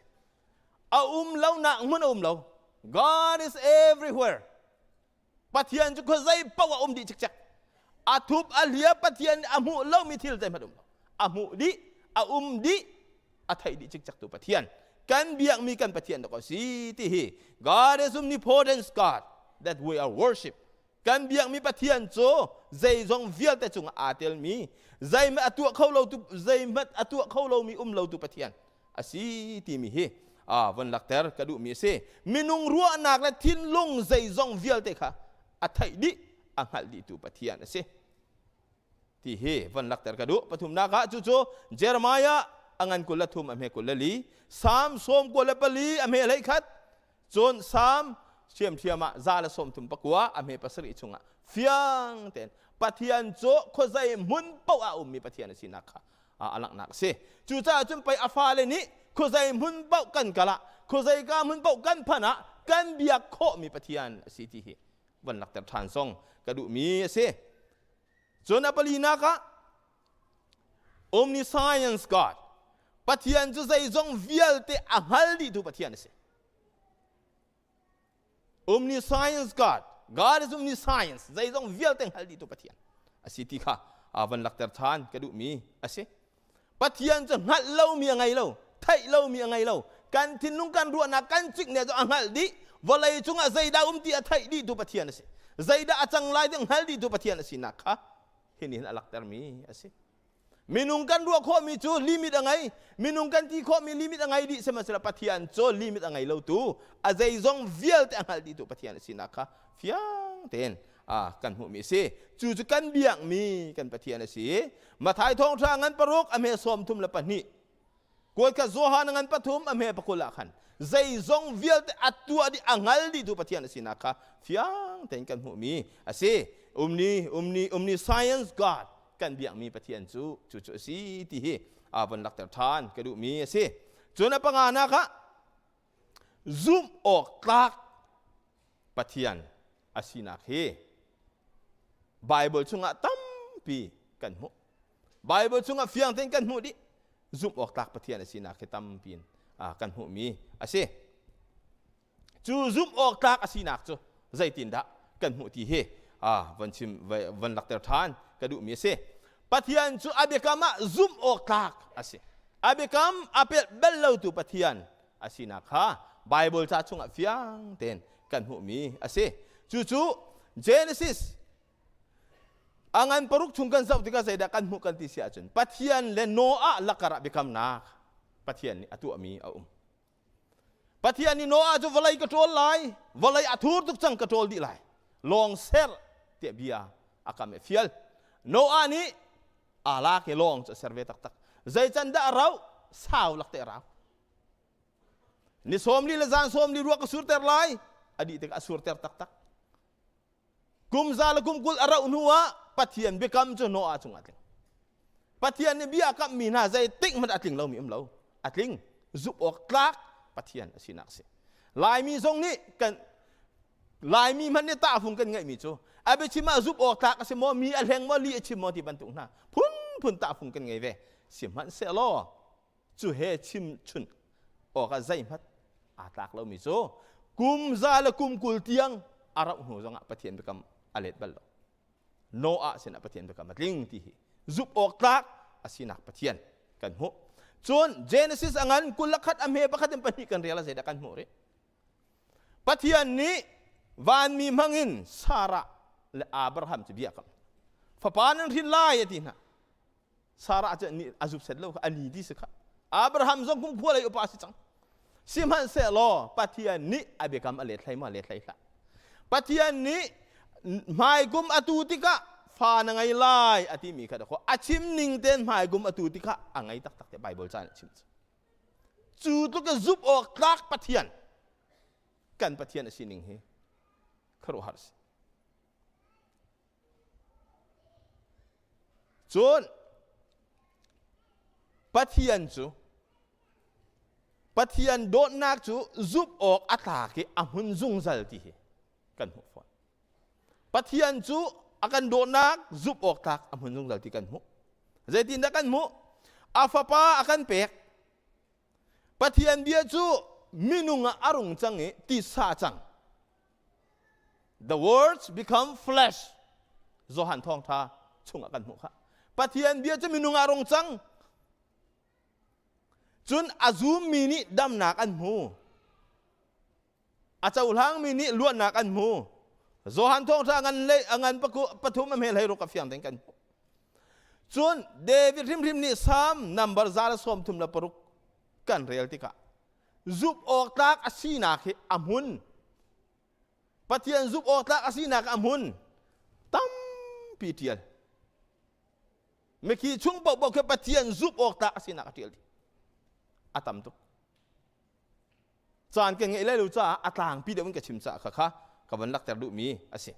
A um lonak hmun a um lo. God is everywhere. Pathian cu khuazei paoh a um dih cikcek. A thup a hlia Pathian a hmuh lomi thil zeihmanh um lo. A hmuh dih, a um dih, a theih dih cikcek tu Pathian. Kan biakmi kan Pathian dok a si ti hi God is omnipotence God that we are worship. Kan biakmi Pathian cu zeizong vialte cungah aa telmi, zeihmanh a tuah kho lo tu zeihmanh a tuah kho lomi um lo tu Pathian a si timi hi von lakter ka duhmi a si. Minung ruahnak le thinlung zeizong vialte kha a theih dih, a hngalh dihtu Pathian a si. Ti hi von lakter ka duh. Pathumnak ah cucu Jeremiah a ngan 23 a hme 24, Salm 94 a hme 11, cun Salm ṭhiamṭhiam ah 139 a hme pasarih chungah fiang tein Pathian cu khuazei hmun paoh ah a ummi Pathian a sinak kha a langhnak a si. Cucaah cun pei a fale nih khuazei hmun paoh kan kal ah, khuazei ka hmun paoh kan phanh ah kan biak khawhmi Pathian a si ti hi van lakter ṭhan zong ka duhmi a si. Cun a palinak ah omniscience God Pathian cu zeizong vialte a hngal dihtu Pathian a si. Omniscience God God is omniscience zeizong vialte hngal dihtu Pathian a si ti kha a van lakter ṭhan ka duhmi a si. Pathian cu hngalh lomi a ngei lo, theih lomi a ngei lo. Kan thinlung kan ruahnak kan cikne cu a hngalh dih. Vawlei cungah zeidah um ti a theih dihtu Pathian a si. Zeidah a cang lai ti hngal dihtu Pathian a sinak kha hi nih hin a laktermi a si. Minung kan ruah khawhmi cu limit a ngei. Minung kan ti khawhmi limit a ngei dih sihmanhsehlaw Pathian cu limit a ngei lo tu, a zeizong vialte a hngalh dihtu Pathian a sinak kha fiang tein kan hmuhmi a si. Cu cu kan biakmi kan Pathian a si. Mathai thawngṭha ngan paruk a hme 32. Kuatkhat Johan ngan pathum a hme pakul ah khan zeizong vialte a tuah dih a hngal dihtu Pathian a sinak kha fiang tein kan hmuhmi a si. Umni umni umni science God kan biakmi Pathian cu cu cu a si ti hi a von lakter ṭhan ka duhmi a si. Cun a panganak ah zumh awk tlak Pathian a sinak hi Bible chungah tampi kan hmuh. Bible chungah fiang tein kan hmuh dih. Zumh awk tlak Pathian a sinak hi tampi in kan hmuhmi a si. Cu zumh awk tlak a sinak cu zeitindah kan hmuh ti hi van chim van lakter ṭhan ka duhmi a si. Pathian cu a biakam ah zumh awk tlak a si. A biakam a pelh bal lotu Pathian a sinak kha Bible ca chungah fiang tein kan hmuhmi a si. Cucu Genesis a ngan paruk chung kan zoh tikah zeidah kan hmuh kan ti si ahcun Pathian le Noah lakar ah biakamnak Pathian nih a tuahmi a um. Pathian nih Noah cu vawlei ka ṭawl lai, vawlei a thur tuk cang ka ṭawl dih lai, lawng ser tiah bia a kam i fial. Noah nih aa lak i lawng cu a ser ve taktak. Zei can dah a rauh? Sau lak te a rau. Ni 40 le zan 40 ruah ka surter lai, a dih tikah a surter taktak. Kum za le kum 20 a rauh hnu ah Pathian biakam cu Noah cungah a tling. Pathian nih bia a kamhmi hna zeitik hmanh a tling lomi um lo. A tling. Zumh awk tlak Pathian a sinak a si. Laimi zong nih kan Laimi hmanh nih tahfung kan ngeihmi cu a biachim ah zumh awk tlak a si maw, mi a hleng maw, li a chim maw ti bantuk hna phunphun tahfung kan ngei ve. Sihmanhsehlaw cu he chim chun awk ah zeihmanh aa tlak lomi cu kum za le kum 20 tiang a rauh hnu zongah Pathian biakam a let bal lo. Noah sinah Pathian biakam a tling ti hi zumh awk tlak a sinak Pathian kan hmuh. Cun Genesis a ngan 21 a hme pakhat in pahnih kan rel a zeidah kan hmuh rih. Pathian nih vanmi hmangin Sarah le Abraham cu bia kam. Fapa nan hrin lai a ti hna. Sarah cu nih a zup set lo kha a ni ti si kha. Abraham zong kum khua lei upa si cang. Sihmanhsehlaw Pathian nih a biakam a let hlei ma let hlei hlah. Pathian nih hmaikum atu tikah fa na ngei lai a timi kha dakaw a chim ning ten hmaikum atu tikah a ngei taktak te Bible ca nih a chim cu. Cu tluk in zumh awk tlak Pathian kan Pathian a sining hi khuaruahhar a si. Cun Pathian cu Pathian dawtnak cu zumh awk a tlak i a hmun zungzal ti hi kan hmuh fawn. Pathian cu a kan dawtnak zumh awk tlak a hmun zungzal ti kan hmuh. Zeitindah kan hmuh? A fapa a kan pek. Pathian bia cu minung ah a rung cang i tisa cang. The words become flesh. Johan thawngtha chungah kan hmuh kha. Pathian bia cu minung ah rung cang. Cun a zummi nih damnak an hmu. A cohlangmi nih luatnak an hmu. Johan thawngtha ngan le a ngan pathum a hmel hei ruk a fiang ding kan hmuh. Cun David hrimhrim nih Psalm number 136 kan rel tikah zumh awk tlak a sinak hi a hmun. Pathian zumh awk tlak a sinak a hmun tampi ṭial. Mikhi chung paohpaoh khi Pathian zumh awk tlak a sinak a ṭial dih. A tam tuk. Caan ka ngeih lai lo caah a tlangpi deuh in ka chim caah kha kha ka van lakter duhmi a si.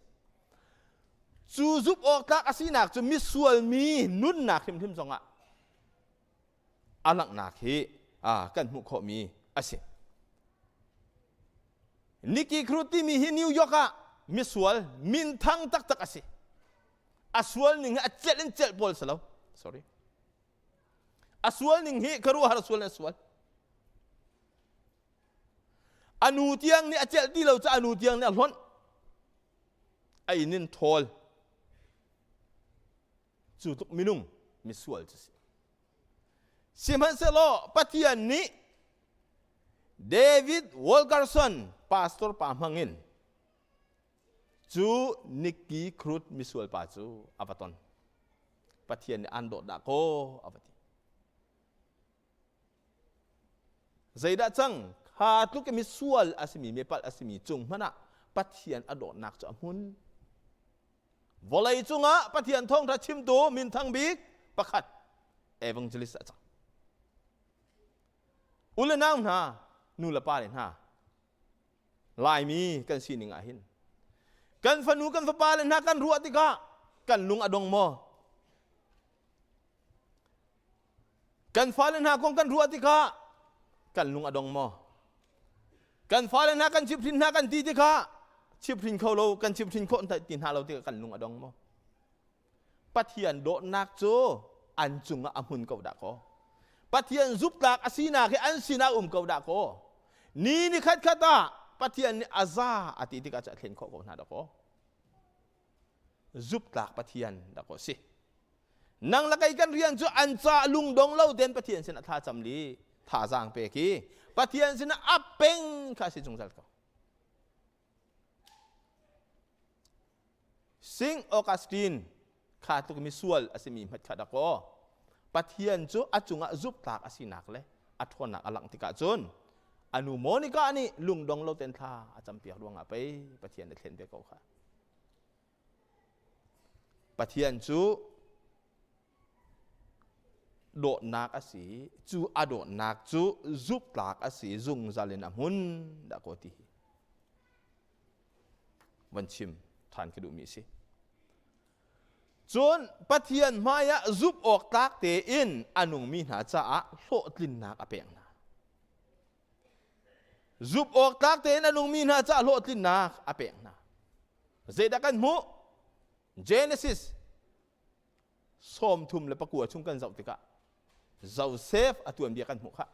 Cu zumh awk tlak a sinak cu misual mi nunnak hrimhrim zongah a langhnak hi kan hmuh khawhmi a si. Nicky Cruz timi hi New York ah misual minthang taktak a si. A sual ning hi a celh in celh pawl si lo. Sorry. A sual ning hi khuaruahhar sual in a sual. A nu tiang nih a celh ti lo caah a nu tiang nih a hlonh. A inn in ṭhawl. Cu tluk minung misual cu si. Sihmanhsehlaw Pathian nih David Wilkerson pastor pa hmangin cu Nicky Cruz misual pa cu a va ton. Pathian nih an dawt dah kaw a va ti. Zeidah cang? Kha tluk i misual a simi, mipalh a simi cung hmanh ah Pathian a dawtnak cu a hmun. Vawlei cungah Pathian thawngṭha chimtu minthang bik pakhat evangelist a cang. U le nau hna, nu le pa le hna, Laimi kan sining ah hin kan fanu kan fapa le hna kan ruah tikah kan lung a dong maw? Kan fale hna kong kan ruah tikah kan lung a dong maw? Kan fale hna kan chimhhrin hna kan ti tikah chimhhrin kho lo kan chimhhrin khawh ti hna lo tikah kan lung a dong maw? Pathian dawtnak cu an cungah a hmun ko dah kaw. Pathian zuptlak a sinak hi an sinah um ko dah kaw. Ni ni khat khat ah Pathian nih a za a ti tikah cu a thlen khawh ko hna dah kaw. Zuptlak Pathian dah kaw si. Nang le kei kan rian cu an ca lungdong lo ten Pathian sin ah thlacam li thazaang pe khi Pathian sin ah a peng kha si zungzal ko. Sing Augustine kha tluk misual a simi hmat kha dakaw Pathian cu a cungah zuptlak a sinak le a ṭhawnnak a langh tikah cun a nu Monica nih lungdong lo ten thla a campiak ruangah pei Pathian a thlen ve ko kha. Pathian cu dawtnak a si cu a dawtnak cu zuptlak a si zungzal in a hmun dah kaw ti hi van chim ṭhan ka duhmi a si. Cun Pathian hmaiah zumh awk tlak tein a nungmi hna caah hlawhtlinnak a pek hna. Zumh awk tlak tein a nungmi hna caah hlawhtlinnak a pek hna. Zeidah kan hmuh? Genesis 39 chung kan zoh tikah Joseph a tuanbia kan hmuh khah.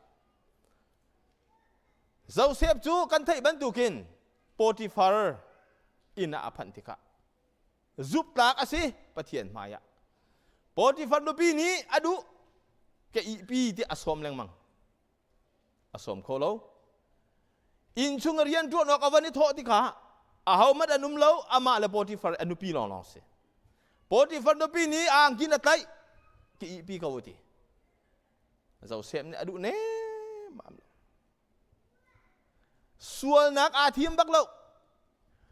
Joseph cu kan theih bantukin Potiphar inn ah a phanh tikah zuptlak a si Pathian hmaiah. Potiphar nupi nih a duh ka ihpi ti a sawm lengmang. A sawm kho lo. Inn chung a rian ṭuan awk a van i thawh tikah ahohmanh an um lo, amah le Potifar a nupi lawnglawng si. Potifar nupi nih a angkin a tlaih, ka ihpi ko a ti. Joseph nih a duh nemmam lo. Sualnak aa thim bak lo.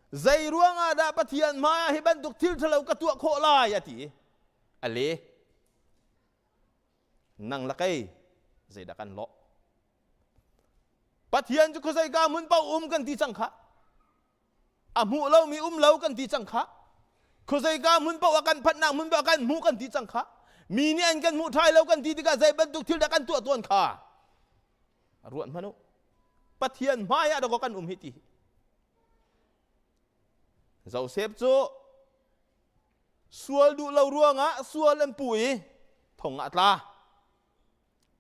Zei ruangah dah Pathian hmaiah hi bantuk thil ṭhalo ka tuah khawh lai a ti. A le. Nang le kei zeidah kan lawh? Pathian cu khuazeika hmun paoh um kan ti cang kha. A hmuh lomi um lo kan ti cang kha. Khuazeika hmun paoh ah kan phanhnak hmun paoh ah kan hmuh kan ti cang kha. Mi nih an kan hmuh ṭhai lo kan ti tikah zei bantuk thil dah kan tuah tawn kha. Ruat hmanh u. Pathian hmai ah dakaw kan um hi ti. Joseph cu Sual duh lo ruangah sual an puh i thong ah a tla.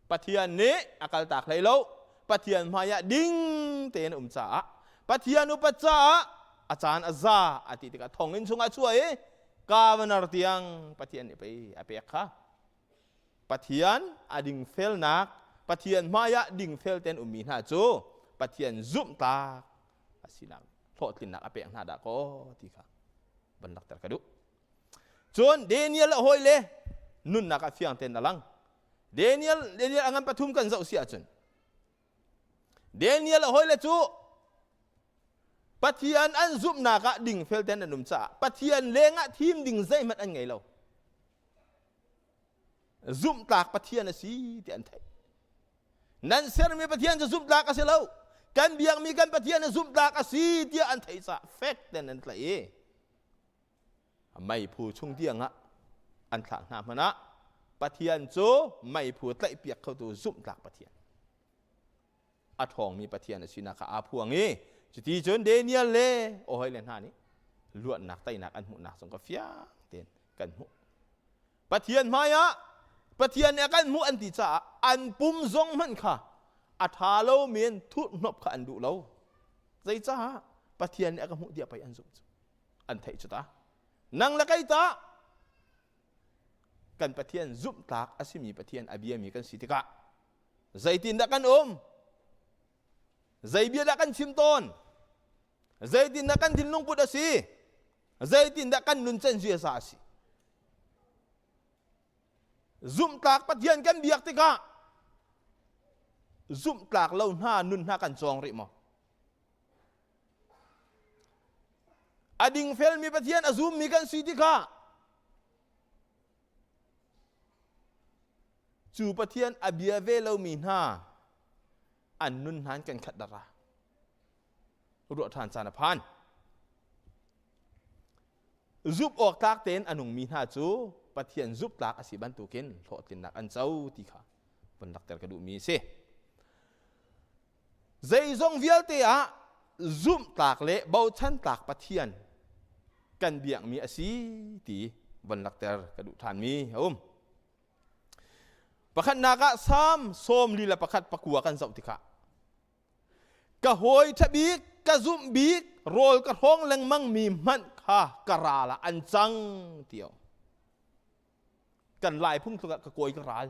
Pathian nih a kaltak hlei lo. Pathian hmaiah ding tein a um caah Pathian upat caah a caan a za a ti tikah thonginn chungah a chuah i governor tiang Pathian nih pei a pek kha. Pathian a dingfelnak Pathian hmaiah dingfel tein ummi hna cu Pathian zumhtlak a sinak hlawhtlinnak a pek hna dah kaw ti kha van lakter ka duh. Cun Daniel a hawi le nunnak ah fiang tein a lang. Daniel Daniel a ngan pathum kan zoh si ahcun Daniel a hawi le cu Pathian an zumhnak ah dingfel tein an um caah Pathian lengah thim ding zeihmanh an ngei lo. Zumhtlak Pathian a si ti an theih. Nan sermi Pathian cu zumhtlak a si lo. Kan biakmi kan Pathian cu zumhtlak a si tiah an theih caah fek tein an tlaih i meiphu chung tiangah an thlah hna hmanh ah Pathian cu meiphu tlaihpiak khotu zumhtlak Pathian a ṭhawngmi Pathian a sinak kha aa phuang i cuti cun Daniel le a hawile hna nih Luatnak teinak an hmuhnak zong ka fiang tein kan hmuh. Pathian hmai ah Pathian nih a kan hmuh an ti caah an pum zong hmanh kha a ṭha lomi in thurhhnawmh kha an duh lo. Zeicah? Pathian nih a ka hmuh tiah pei an zumh cu. An theih cu ta. Nang le kei tah kan Pathian zumhtlak a simi Pathian a biami kan si tikah zeitindah kan um? Zei bia dah kan chim tawn? Zeitindah kan thinlung put a si? Zeitindah kan nuncan ziaza a si? Zumhtlak Pathian kan biak tikah zumhtlak lo hna nun hna kan cawng rih maw? A dingfelmi Pathian a zummi kan si tikah cu Pathian a bia ve lomi hna an nun hna in kan khat dara ruah ṭhan caan a phan. Zumh awk tlak tein a nungmi hna cu Pathian zumhtlak a si bantukin hlawhtlinnak an co ti kha vun lakter ka duhmi a si. Zeizong vialte ah zumhtlak le bochan tlak Pathian kan biakmi a si ti von lakter ka duh ṭhanmi a um. Pakhatnak ah Salm 41 kan zoh tikah ka hawi ṭha bik ka zumh bik rawl ka hrawng lengmang mi hmanh kha ka ral ah an cang ti o kan lai phung tluk ah ka kawi ka ral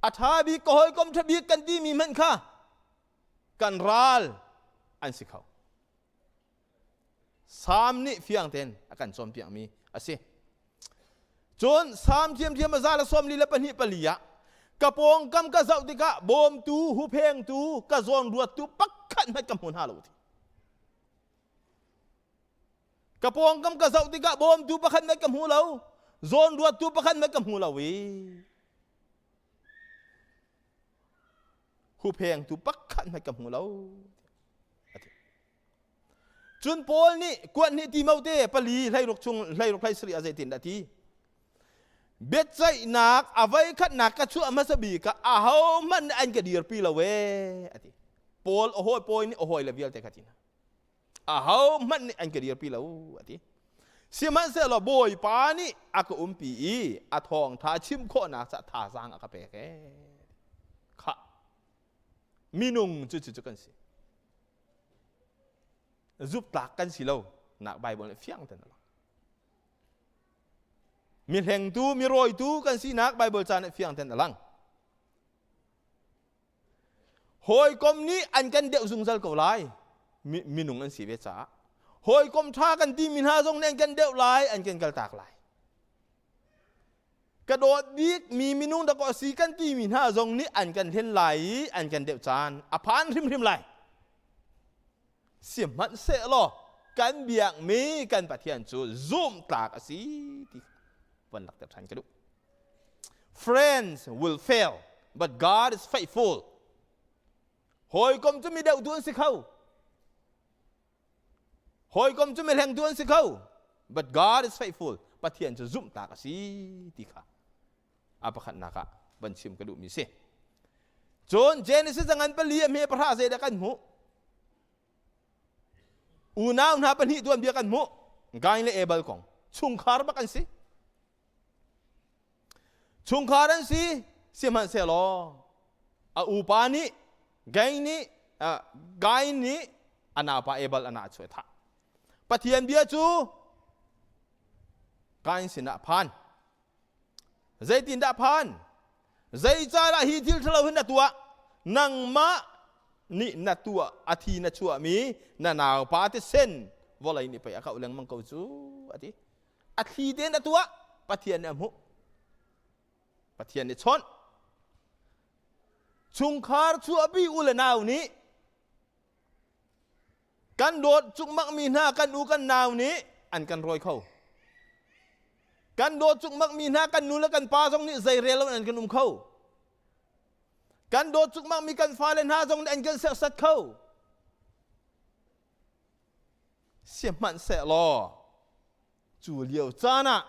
a ṭha bik ka hawikom ṭha bik kan timi hmanh kha kan ral an si kho Salm nih fiang tein a kan cawnpiakmi a si. Cun Salm thiamthiam a za le 42 pali ah ka pawngkam ka zoh tikah bawmtu, huphengtu, ka zawnruattu pakhat hmanh ka hmu hna lo ti. Ka pawngkam ka zoh tikah bawmtu pakhat hmanh ka hmu lo, zawnruattu pakhat hmanh ka hmu lo i huphengtu pakhat hmanh ka hmu lo. Cun Paul nih kuat hnih Timote pali 16 chung 16 17 ah zeitin dah ti? Biaceihnak a voi khatnak ka chuah hmasa bik ah ahohmanh nih an ka dirpi lo ee a ti. Paul a hawi pawi nih a hawi le vialte kha ti hna. Ahohmanh nih an ka dirpi lo a ti. Sihmanhsehlaw Bawipa nih a ka umpi i a thawngṭha chim khawhnak ca thazaang a ka pek ee. Khah minung cu cu kan si. Zuptlak kan si lo nak Bible nih fiang ten a lang. Mi hlengtu, mi rawitu kan sinak Bible ca nih fiang ten a lang. Hawikom nih an kan deuh zungzal ko lai. Minung an si ve caah. Hawikom ṭha kan timi hna zong nih an kan deuh lai, an kan kaltak lai. Ka dawt bik mi minung dakaw si kan timi hna zong nih an kan hlen lai i an kan deuh caan a phan hrimhrim lai. Sihmanhsehlaw kan biakmi kan Pathian cu zumhtlak a si ti van lakter ṭhan ka duh. Friends will fail, but God is faithful. Hawikom cu mi deuh tu an si kho. Hawikom cu mihlengtu an si kho. But God is faithful. Pathian cu zumhtlak a si ti kha a pakhatnak ah van chim ka duhmi si. Cun Genesis a ngan pali a hme pahra zeidah kan hmuh? Unau hna pahnih tuanbia kan hmuh. Kain le Abel kong. Chungkhar bak an si. Chungkhar an si, sihmanhsehlaw a upa nih Gain nih Gain nih a naupa Abel a nah chuah thah. Pathian bia cu Kain sinah a phan. Zeitindah phan? Zeicahdah hi thil ṭhalo hin na tuah? Nangmah nih na tuah a thi na chuahmi na naupa thisen vawlei nih pei a kauh lengmang ko cu a ti. A thli tein a tuah Pathian nih a hmuh. Pathian nih chawnh. Chungkhar chuahpi u le nau nih kan dawt cukmakmi hna kan u kan nau nih an kan rawi kho. Kan dawt cukmakmi hna kan nu le kan pa zong nih zeirel lo in an kan um kho. Kan dawt cukmakmi kan fale hna zong nih an kan serhsat kho. Sihmanhsehlaw cu lio caan ah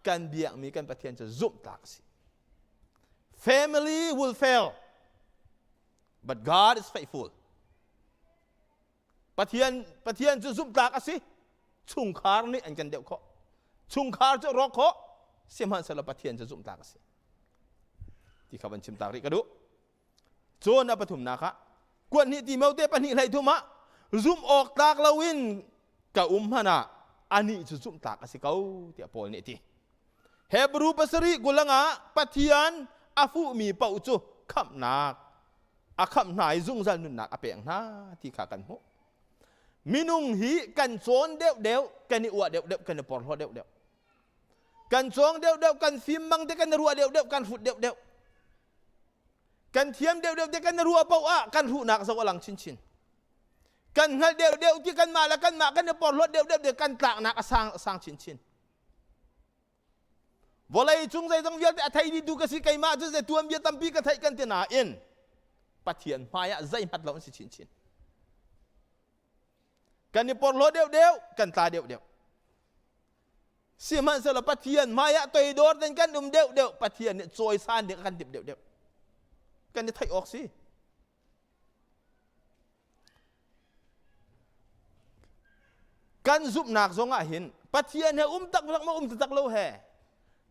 kan biakmi kan Pathian cu zumhtlak a si. Family will fail, but God is faithful. Pathian Pathian cu zumhtlak a si. Chungkhar nih an kan deuh khawh. Chungkhar cu rawk khawh. Sihmanhsehlaw Pathian cu zumhtlak a si. Ti kha van chim tak rih ka duh. Cun a pathumnak ah kuat hnih Timote pahnih hlei thum ah zumh awk tlak loin ka um hmanh ah anih cu zumh tlak a si ko tiah Paul nih a ti. Hebru pasarih kulang ah Pathian a fuhmi paoh cu khamhnak a khamh hna i zungzal nunnak a pek hna ti kha kan hmuh. Minung hi kan cawn deuhdeuh, kan i uah deuhdeuh, kan i porhlaw deuhdeuh. Kan cawng deuhdeuh, kan fim mang te kan i ruah deuhdeuh, kan hrut deuhdeuh. Kan thiam deuhdeuh te kan i ruah paoh ah kan hruhnak zoh a lang chinchin. Kan hngalh deuhdeuh ti kanmah le kanmah kan i porhlawt deuhdeuh ti kan tlaknak a sang, a sang chinchin. Vawlei cung zeizong vialte a thei dihtu ka si keimah cu zei tuanbia tampi ka theih kan ti nain Pathian hmai ah zeihmat lo an si chinchin. Kan i porhlaw deuhdeuh, kan tla deuhdeuh. Sihmanhsehlaw Pathian hmai ah toidor ten kan um deuhdeuh, Pathian nih cawisan ding a kan timh deuhdeuh. Kan i theih awk si. Kan zumhnak zong ah hin Pathian he um tak ma um tak lo he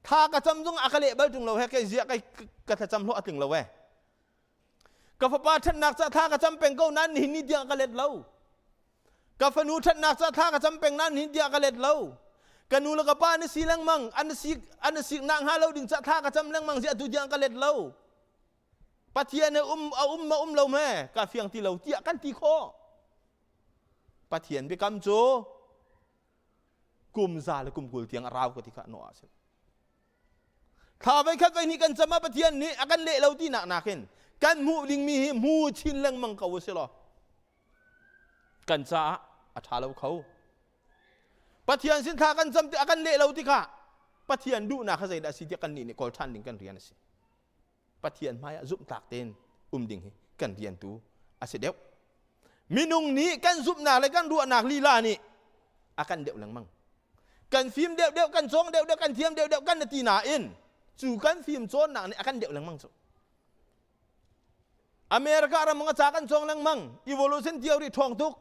tha ka cam zong a ka leh bal tung lo he kei zia kai ka thlacam hlawh a tling lo he ka fapa ṭhatnak ca thla ka cam peng ko nain nihin ni tiang ka let lo ka fanu ṭhatnak ca thla ka cam peng nain nihin tiang ka let lo ka nu le ka pa an si lengmang an si an sik nak hnga lo ding ca thla ka cam lengmang si atu tiang ka let lo Pathian he um a um ma um lo me ka fiang ti lo tiah kan ti khawh. Pathian biakam cu kum za le kum 20 tiang a rau ka ti kha no ah sin. Thla voi khat voi hnih kan cam ah Pathian nih a kan leh lo ti nak nakin kan hmuh dingmi hi hmu chin lengmang ko si law kan caah a ṭha lo kho. Pathian sin thla kan cam ti a kan leh lo ti kha Pathian duhnak kha zeidah a si tiah kan nih nih kawl ṭhan ding kan rian a si. Pathian hmaiah zumhtlak tein um ding hi kan rian tu a si deuh. Minung nih kan zumhnak le kan ruahnak lila nih a kan deuh lengmang. Kan fim deuhdeuh, kan cawng deuhdeuh, kan thiam deuhdeuh kan ti nain cu kan fim cawnnak nih a kan deuh lengmang cu. America ram nga ca kan cawng lengmang evolution theory ṭhawng tuk.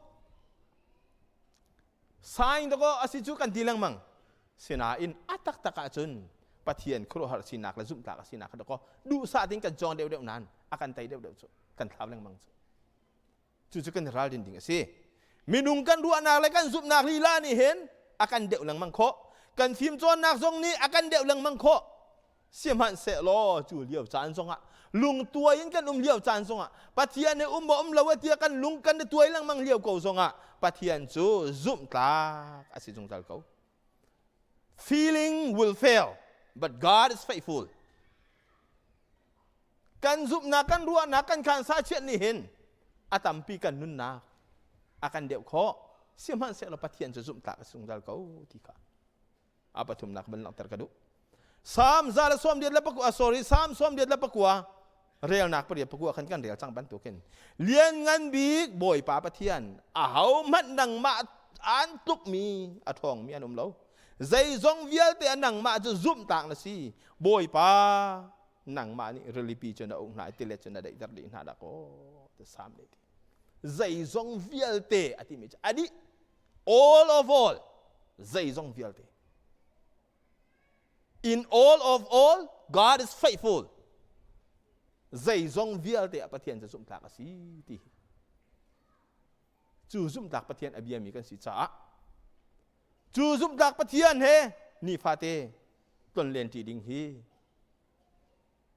Sign dakaw a si cu kan ti lengmang. Sinain a taktak ahcun Pathian khuaruahhar sinak le zumhtlak a sinak kha dakaw duhsah tein kan cawng deuhdeuh nain a kan tei deuhdeuh cu kan thlau lengmang cu. Cucu kan ralrin ding a si. Minung kan ruahnak le kan zumhnak lila nih hin a kan deuh lengmang khawh. Kan fimcawnnak zong nih a kan deuh lengmang khawh. Sihmanhsehlaw cu lio caan zongah lungtuai in kan um lio caan zongah Pathian nih um maw um lo tiah kan lung kan i tuai lengmang lio ko zongah Pathian cu zumhtlak a si zungzal ko. Feeling will fail, but God is faithful. Kan zumhnak, kan ruahnak, kan khan sa chiat nih hin a tampi kan nunnak a kan deuh khawh. Sihmanhsehlaw Pathian cu zumhtlak a si zungzal ko ti kha a pathumnak van langhter ka duh Psalm 149 sorry Psalm 89 relnak pariat pakua khan kan rel cang bantukin lian ngan bik Bawipa Pathian aho hmanh nangmah an tlukmi a ṭhawngmi an um lo zeizong vialte a nangmah cu zumhtlak na si Bawipa nangmah nih rilipi cu na uk hna i tilet cu na daihter dih hna dah kaw ti Psalm nih ti zeizong vialte a timi cu a dih all of all zeizong vialte in all of all God is faithful zeizong vialte ah Pathian cu zumhtlak a si ti cu zumhtlak Pathian a biami kan si caah cu zumhtlak Pathian he nifate tlonlen ṭi ding hi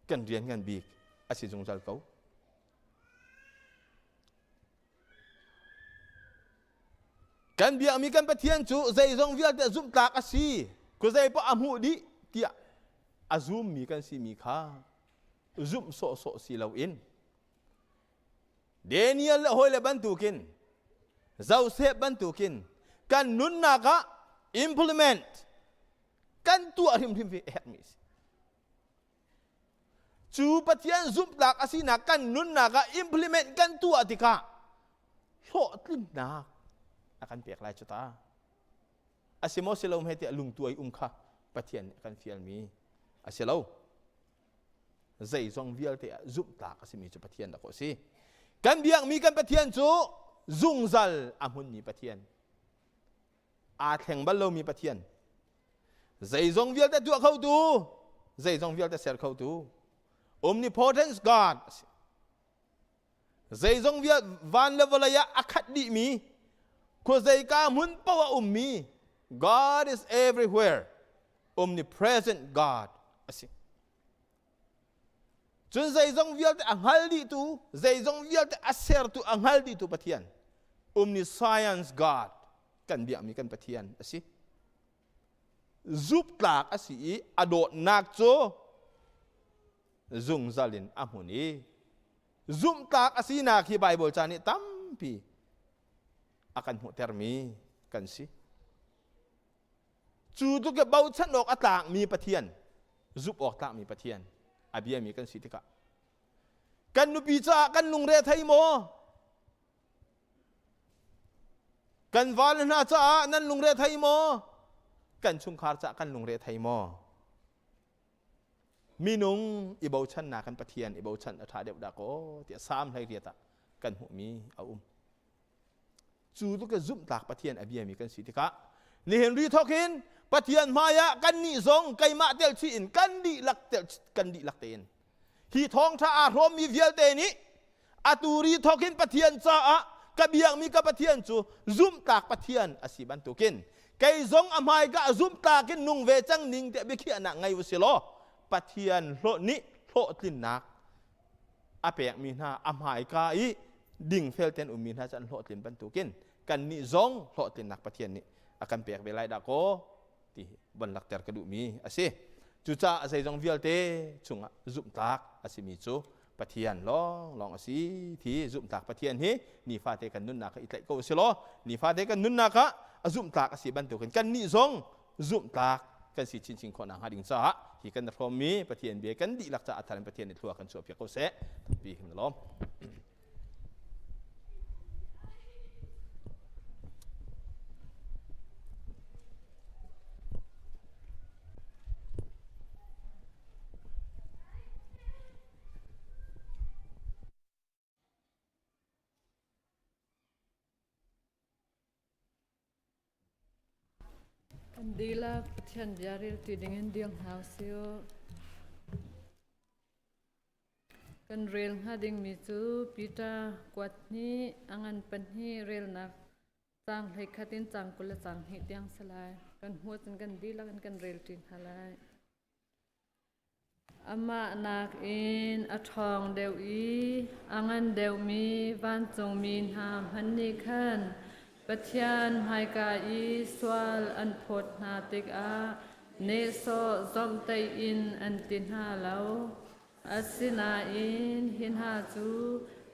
kan rian ngan bik a si zungzal ko. Kan biakmi kan Pathian cu zeizong vialte zumhtlak a si, khuazei poah a hmuh dih tiah a zummi kan simi kha zumh sawhsawh si loin Daniel le hawile bantukin Joseph bantukin kan nunnak ah implement kan tuah hrimhrim hi a herhmi a si. Cu Pathian zumhtlak a sinak kan nunnak ah implement kan tuah tikah hlawhtlinnak a kan pek lai cu ta. A si maw si lo hme tiah lungtuai um kha Pathian nih a kan fialmi a si lo. Zeizong vialte ah zumhtlak a simi cu Pathian dah a si. Kan biakmi kan Pathian cu Zungzal a hmunmi Pathian. Aa thleng bal lomi Pathian. Zeizong vialte tuah khotu, zeizong vialte ser khotu. Omnipotence God a si. Zeizong vial van le vawlei ah a khat dihmi, khuazeika hmun paoh a ummi, God is everywhere, omnipresent God a si. Cun zeizong vialte a hngal dihtu, zeizong vialte a sertu a hngal dihtu Pathian, omniscience God kan biakmi kan Pathian a si. Zuptlak a si i a dawtnak cu zungzal in a hmun i zumhtlak a sinak hi Baibal ca nih tampi a kan hmuhtermi kan si. Cu tluk i bochan awk a tlakmi Pathian, zumh awk tlakmi Pathian a biami kan si tikah kan nupi caah kan lungre thei maw? Kan vale hna caah nan lungre thei maw? Kan chungkhar caah kan lungre thei maw? Minung i bochannak kan Pathian i bochan a ṭha deuh dah kaw tiah Salm 18 ah kan hmuhmi a um. Cu tluk zumhtlak Pathian a biami kan si tikah nihin ri thawk hin Pathian hmaiah kan nih zong keimah tel chih in kan dihlak tel kan dihlak tein hi thawngṭha aa hrawmmi vialte nih atu ri thawk hin Pathian caah ka biakmi ka Pathian cu zumhtlak Pathian a si bantukin kei zong a hmaika zumhtlak in nung ve cang ning tiah biakhiahnak ngei u si law Pathian hlawh nih hlawhtlinnak a pekmi hna a hmaika i dingfel ten ummi hna cu an hlawhtlin bantukin kannih zong hlawhtlinnak Pathian nih a kan pek ve lai dah kaw ti von lakter ka duhmi a si. Cucaah zeizong vialte chungah zumhtlak a simi cu Pathian lawnglawng a si thi zumhtlak Pathian hi nifate kan nunnak ah i tlaih ko si law nifate kan nunnak ah a zumhtlak a si bantukin kannih zong zumhtlak kan si chinchin khawh nakhnga ding caah hi kan hrawmmi Pathian bia kan dihlak caah thar in Pathian nih thlua kan chuahpiak ko seh. Tampi kan lawm. Kan dihlak Pathian bia relṭi dingin dir hna usih. Kan rel hnga dingmi cu Peter kuat hnih, a ngan pahnih relnak caang 11 in caang 22 tiang si lai. Kan hmuh cun kan dihlak in kan relṭi hna lai. Amah nakin a ṭhawng deuh i a ngan deuhmi vancungmi hna hmanh nih khan Pathian hmaika i sual an phawt hna tikah nehsawh zawmhtaih in an ti hna lo. Asinain hi hna cu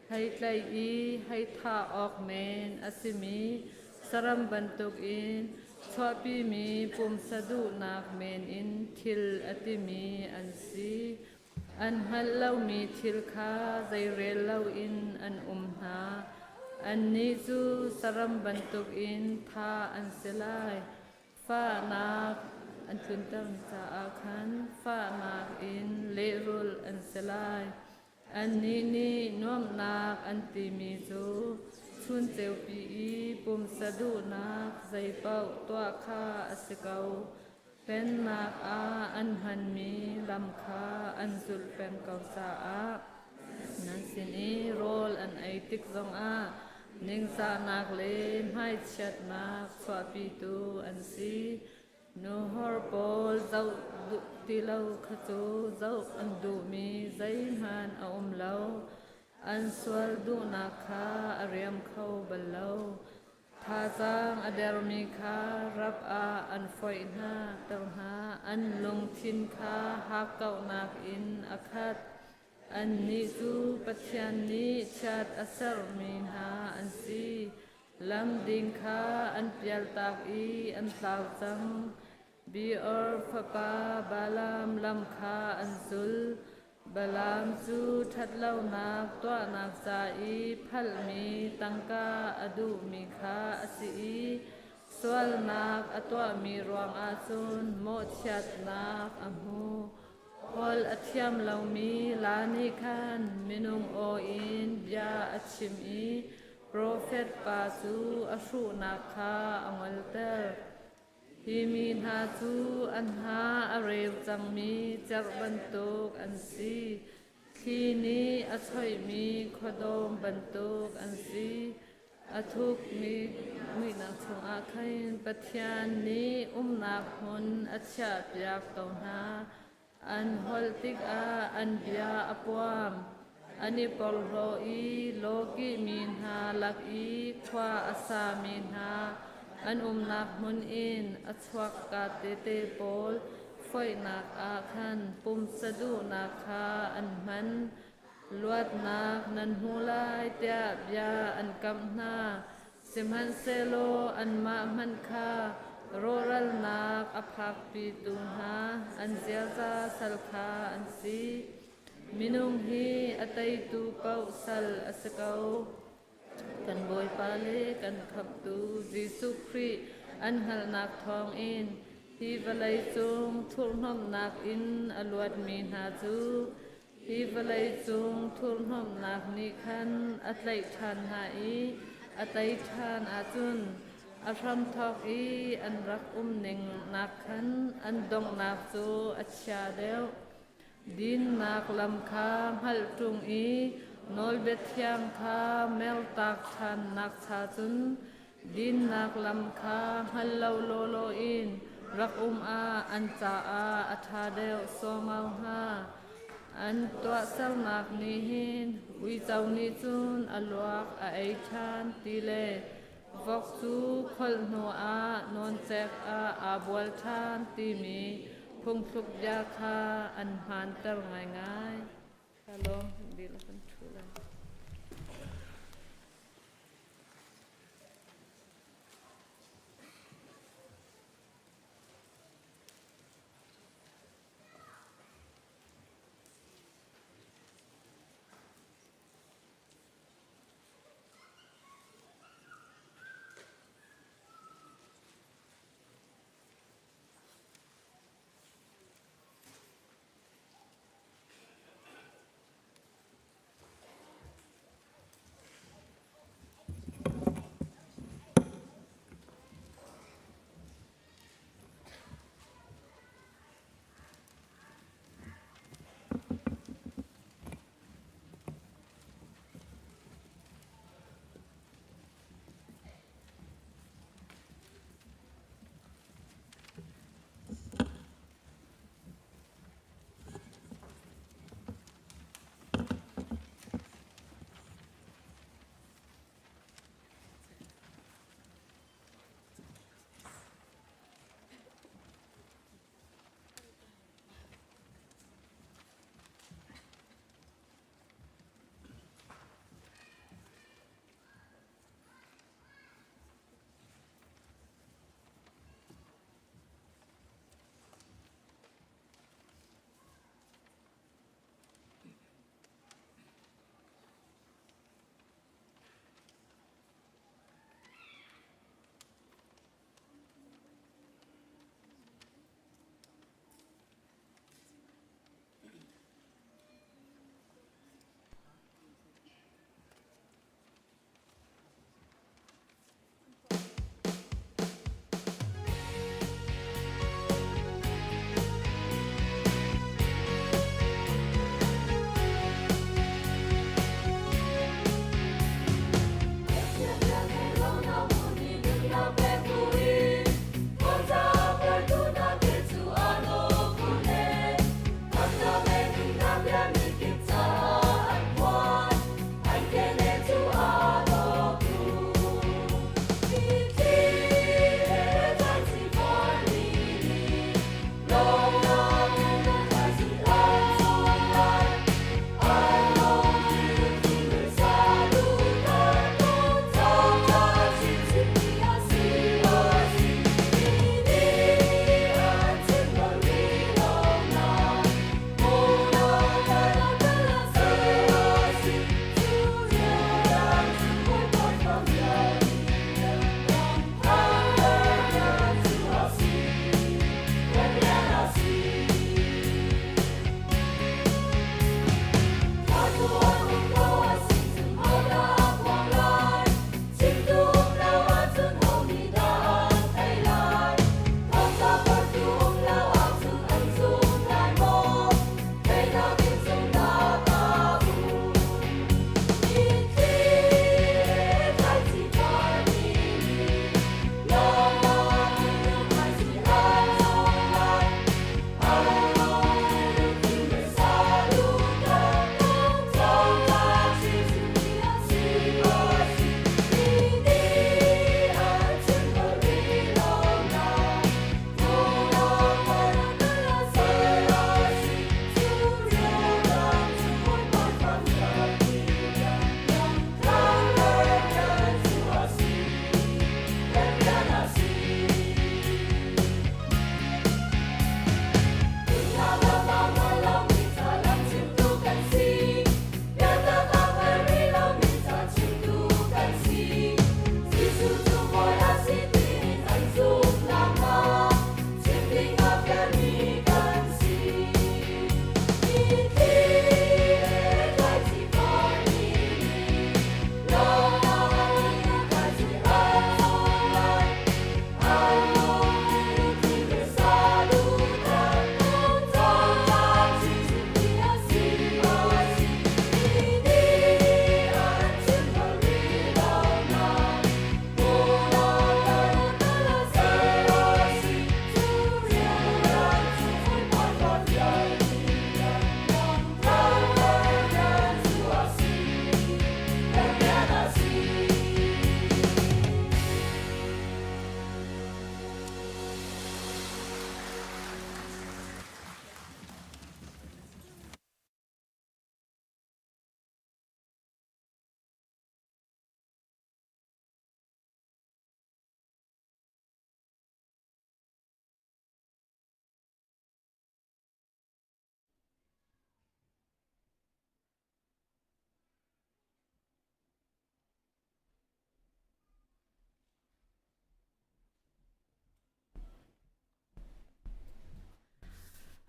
hei tlaih i hei thah awk men a simi saram bantukin Chuahpimi pumsa duhnak men in thil a timi an si. An hngalh lomi thil kha zeirel loin an um hna. Annih cu saram bantukin thah an si lai. Fahnak an tluntermi caah khan fahnak in lehrulh an si lai. Annih nih nuamhnak an timi cu chun ceupi i pumsa duhnak zeipaoh tuah kha a si ko. Pennak ah an hmanmi lam kha an zulh peng ko caah nan sin i rawl an ei tik zongah ningzahnak le hmaichiatnak chuahpitu an si. Nuhor pawl zoh duh ti lo kha cu zoh an duhmi zeihmanh a um lo. An sual duhnak kha a riam kho bal lo. Thazaang a dermi kha rap ah an foih hna ter hna. An lungthin kha hakkauhnak in a khat. Annih cu Pathian nih chiat a serhmi hna an si. Lamding kha an pialtak i an tlau cang. Beor fapa Balaam lam kha an zul. Balaam cu ṭhatlonak tuahnak ca i phalhmi tangka a duhmi kha a si i sualnak a tuahmi ruangah cun mawhchiatnak a hmu. Holh a thiam lomi la nih khan minung aw in bia a chim i. Profet pa cu a hruhnak kha a ngolter. Hi mi hna cu an hna a reu cangmi cerh bantuk an si. Thli nih a choihmi khuadawm bantuk an si. A thukmi muihnak chungah khin Pathian nih umnak hmun a chiahpiak ko hna. An holh tikah an bia a puam. An i porhlaw i lawkihmi hna lak i khua a sami hna an umnak hmun in a chuakka tete pawl foihnak ah khan pumsa duhnak kha an hman. Luatnak nan hmu lai tiah bia an kamh hna. Sihmanhsehlaw anmah hmanh kha rawhralnak a phakpitu hna an ziaza sal kha an si. Minung hi a teitu paoh sal a si ko. Kan Bawipa le kan Khamhtu Jesuh Khrih an hngalhnak thawngin hi vawlei cung thurhhnawmhnak in a luatmi hna cu hi vawlei cung thurhhnawmhnak nih khan a tlaih ṭhan hna i a tei ṭhan ahcun a hramthawk i an rak umning nakkhan an donghnak cu a chia deuh. Dinnak lam kha hngalh ṭung i nawlbia thiang kha mertak ṭhannak cha cun dinnak lam kha hngal lo lawlaw in rak um ah an caah a ṭha deuh suaumau hnga. An tuahsernak nih hin uico nih cun a luak a ei ṭhan ti le vok cu kholh hnuah nawncek ah aa bual ṭhan timi phungthluk bia kha an hmaanter ngaingai. Shalom. Dihlak kan ṭhu lai.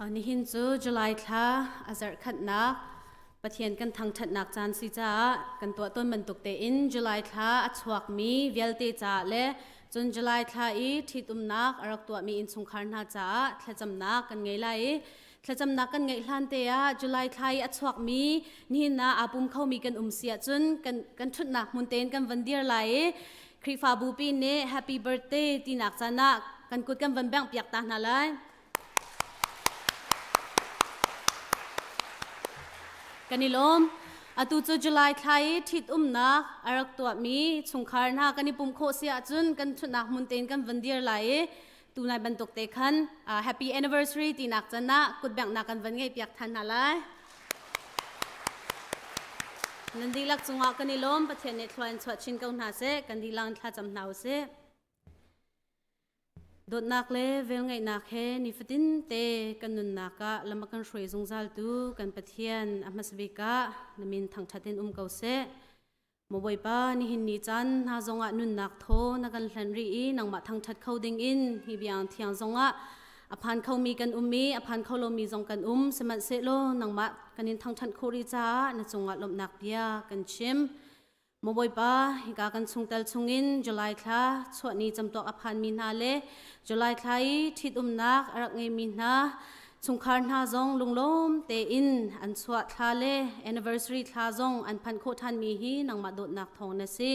Nihin cu July thla a zarh khatnak Pathian kan thangṭhatnak caan si caah kan tuah tawn bantuk tein July thla a chuakmi vialte caah le cun July thla i ṭhitumnak a rak tuahmi innchungkhar hna caah thlacamnak kan ngei lai i thlacamnak kan ngeih hlan te ah July thla i a chuakmi nihin ah aa pum khomi kan um si ahcun kan kan ṭhutnak hmun tein kan van dir lai i Khrihfabu pi nih happy birthday tinak caan ah kan kut kan van bengh piak ta hna lai. Kan i lawm. Atu cu July thla i ṭhitumnak a rak tuahmi chungkhar hna kan i pumh khawh si ahcun kan ṭhutnak hmun tein kan van dir lai i tunai bantuk te khan happy anniversary tinak can ah kutbenghnak kan van ngeih piak than hna lai. Nan dihlak cungah kan i lawm. Pathian nih thlua in chuah chin ko hna seh. Kan dihlak in thlacam hna u sih. Dawtnak le velngeihnak he nifatin te kan nunnak ah lam a kan hruai zungzaltu kan Pathian a hmasabik ah na min thangṭhat in um ko seh. Maw Bawipa, nihin ni caan hna zongah nunnak thaw na kan hlanh rih i nangmah thangṭhat kho dingin hi biang thiang zongah a phan khomi kan um i a phan kho lomi zong kan um. Sihmanhsehlaw nangmah kan in thangṭhat khawh rih caah na cungah lawmhnak bia kan chim. Maw Bawipa, hika kan chungtel chungin July thla chuahni camtuak a phanmi hna le July thla i ṭhitumnak a rak ngeimi hna chungkhar hna zong lunglawm tein an chuah thla le anniversary thla zong an phanh khawh ṭhanmi hi nangmah dawtnak thawng na si.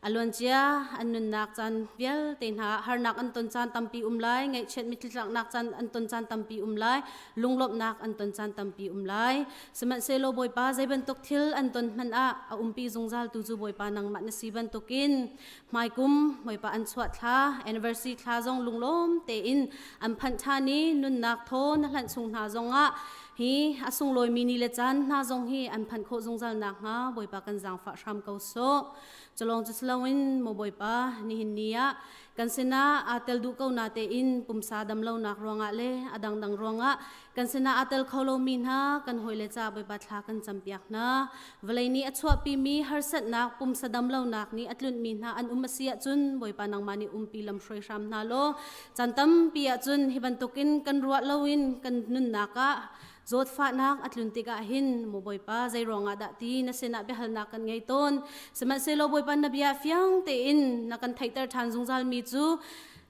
A luancia an nunnak caan vialte hna harnak an ton caan tampi um lai, ngaihchiat mitthli tlaknak caan an ton caan tampi um lai, lunglawmhnak an ton caan tampi um lai. Sihmanhsehlaw Bawipa zei bantuk thil an ton hmanh ah a umpi zungzal tu cu Bawipa nangmah na si bantukin hmaikum Bawipa an chuah thla anniversary thla zong lunglawm tein an phanh ṭhan i nunnak thaw na hlanh chung hna zongah hi a sunglawimi ni le caan hna zong hi an phanh khawh zungzal nakhnga Bawipa kan zaangfah hram ko sawh. Culawng cu siloin maw Bawipa nihin ni ah kan sinah aa tel duh ko na tein pumsa damlonak ruangah le a dangdang ruangah kan sinah aa tel kho lomi hna kan hawile ca Bawipa thla kan campiak hna. Vawlei nih a chuahpimi harsatnak pumsa damlonak nih a tlunhmi hna an um a si ahcun Bawipa nangmah nih umpi lam hruai hram hna law caan tampi ahcun hi bantukin kan ruah loin kan nunnak ah zawtfahnak a tlun tikah hin maw Bawipa zei ruangah dah ti na sinah biahalnak kan ngei tawn sihmanhsehlaw Bawipa na bia fiang tein na kan theihter ṭhan zungzalmi cu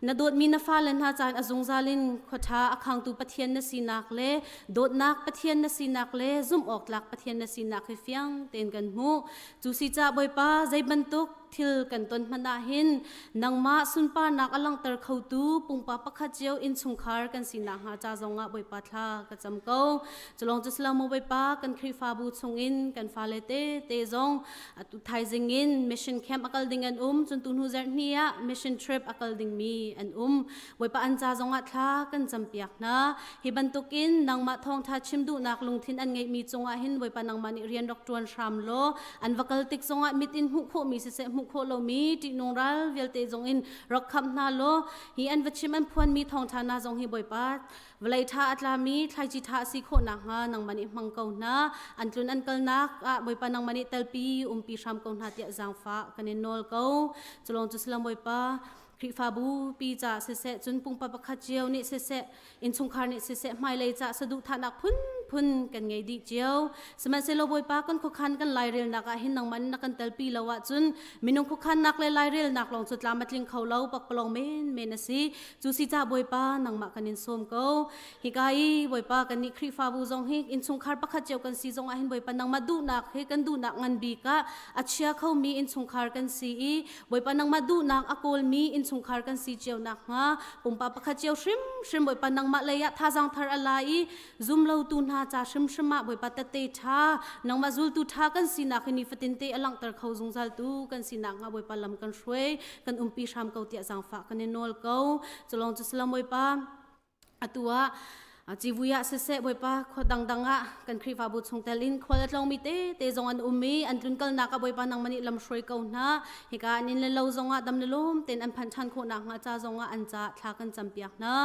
na dawtmi na fale hna caan a zungzal in khuaṭha a khangtu Pathian na sinak le dawtnak Pathian na sinak le zumh awk tlak Pathian na sinak hi fiang tein kan hmuh cu si ca Bawipa zei bantuk thil kan ton hmanh ah hin nangmah sunparnak a langhter khotu pumpak pakhat cio innchungkhar kan sinak hnga ca zongah Bawipa thla ka cam ko culong cu silo Bawipa kan Khrihfabu chungin kan fale te te zong atu thaizing in mission camp a kal ding an um cun tu hnu zarh hni ah mission trip a kal ding mi an um Bawipa an ca zongah thla kan campiak hna hi bantukin nangmah thawngtha chim duhnak lungthin an ngeihmi cungah hin Bawipa nangmah nih rian rak tuan hram law an va kal tik zongah mit in hmuh khawhmi siseh hmuh khawh lomi ṭihnung ral vialte zong in rak khamh hna law hi an va chim an phuanmi thawngṭha hna zong hi Bawipa vawlei ṭha a tlami thlaici ṭha a si khawh nakhnga nangmah nih hmang ko hna an tlun an kalnak ah Bawipa nangmah nih telpi umpi hram ko hna tiah zaangfah kan in nawl ko culong cu silam Bawipa Khrihfabu pi ca siseh cun pumpak pakhat cio nih siseh innchungkhar nih siseh hmailei ca saduhthahnak phunphun kan ngei dih cio sihmanhsehlaw Bawipa kan khuakhan kan lairelnak ah hin nangmah na kan telpi lo ahcun minung khuakhannak le lairelnak lawng cu tlam a tling kho lo pakpalawng menmen a si cu si ca Bawipa nangmah kan in sawm ko hika i Bawipa kan nih Khrihfabu zong hi innchungkhar pakhat cio kan si zong ah hin Bawipa nangmah duhnak hi kan duhnak ngan bik ah a chia khomi innchungkhar kan si i Bawipa nangmah duhnak a kawlmi innchungkhar kan si cio nakhnga pumpak pakhat cio hrimhrim Bawipa nangmah lei ah thazaang thar a la i zumlotu hna ca hrimhrim ah Bawipa tette ṭha nangmah zultu ṭha kan sinak hi nifatin te a langhter kho zungzaltu kan si nakhnga Bawipa lam kan hruai kan umpi hram ko tiah zaangfah kan in nawl ko culong cu salam Bawipa Atu ah civui ah siseh Bawipa khua dangdang ah kan Khrihfabu chungtel in khual a tlawngmi tete zong an um i an tlunkalnak ah Bawipa nangmah nih lamhruai ko hna. Hika an inn le lo zongah dam le lawm tein an phanh ṭhan khawh nakhnga ca zongah an ca thla kan campiak hna.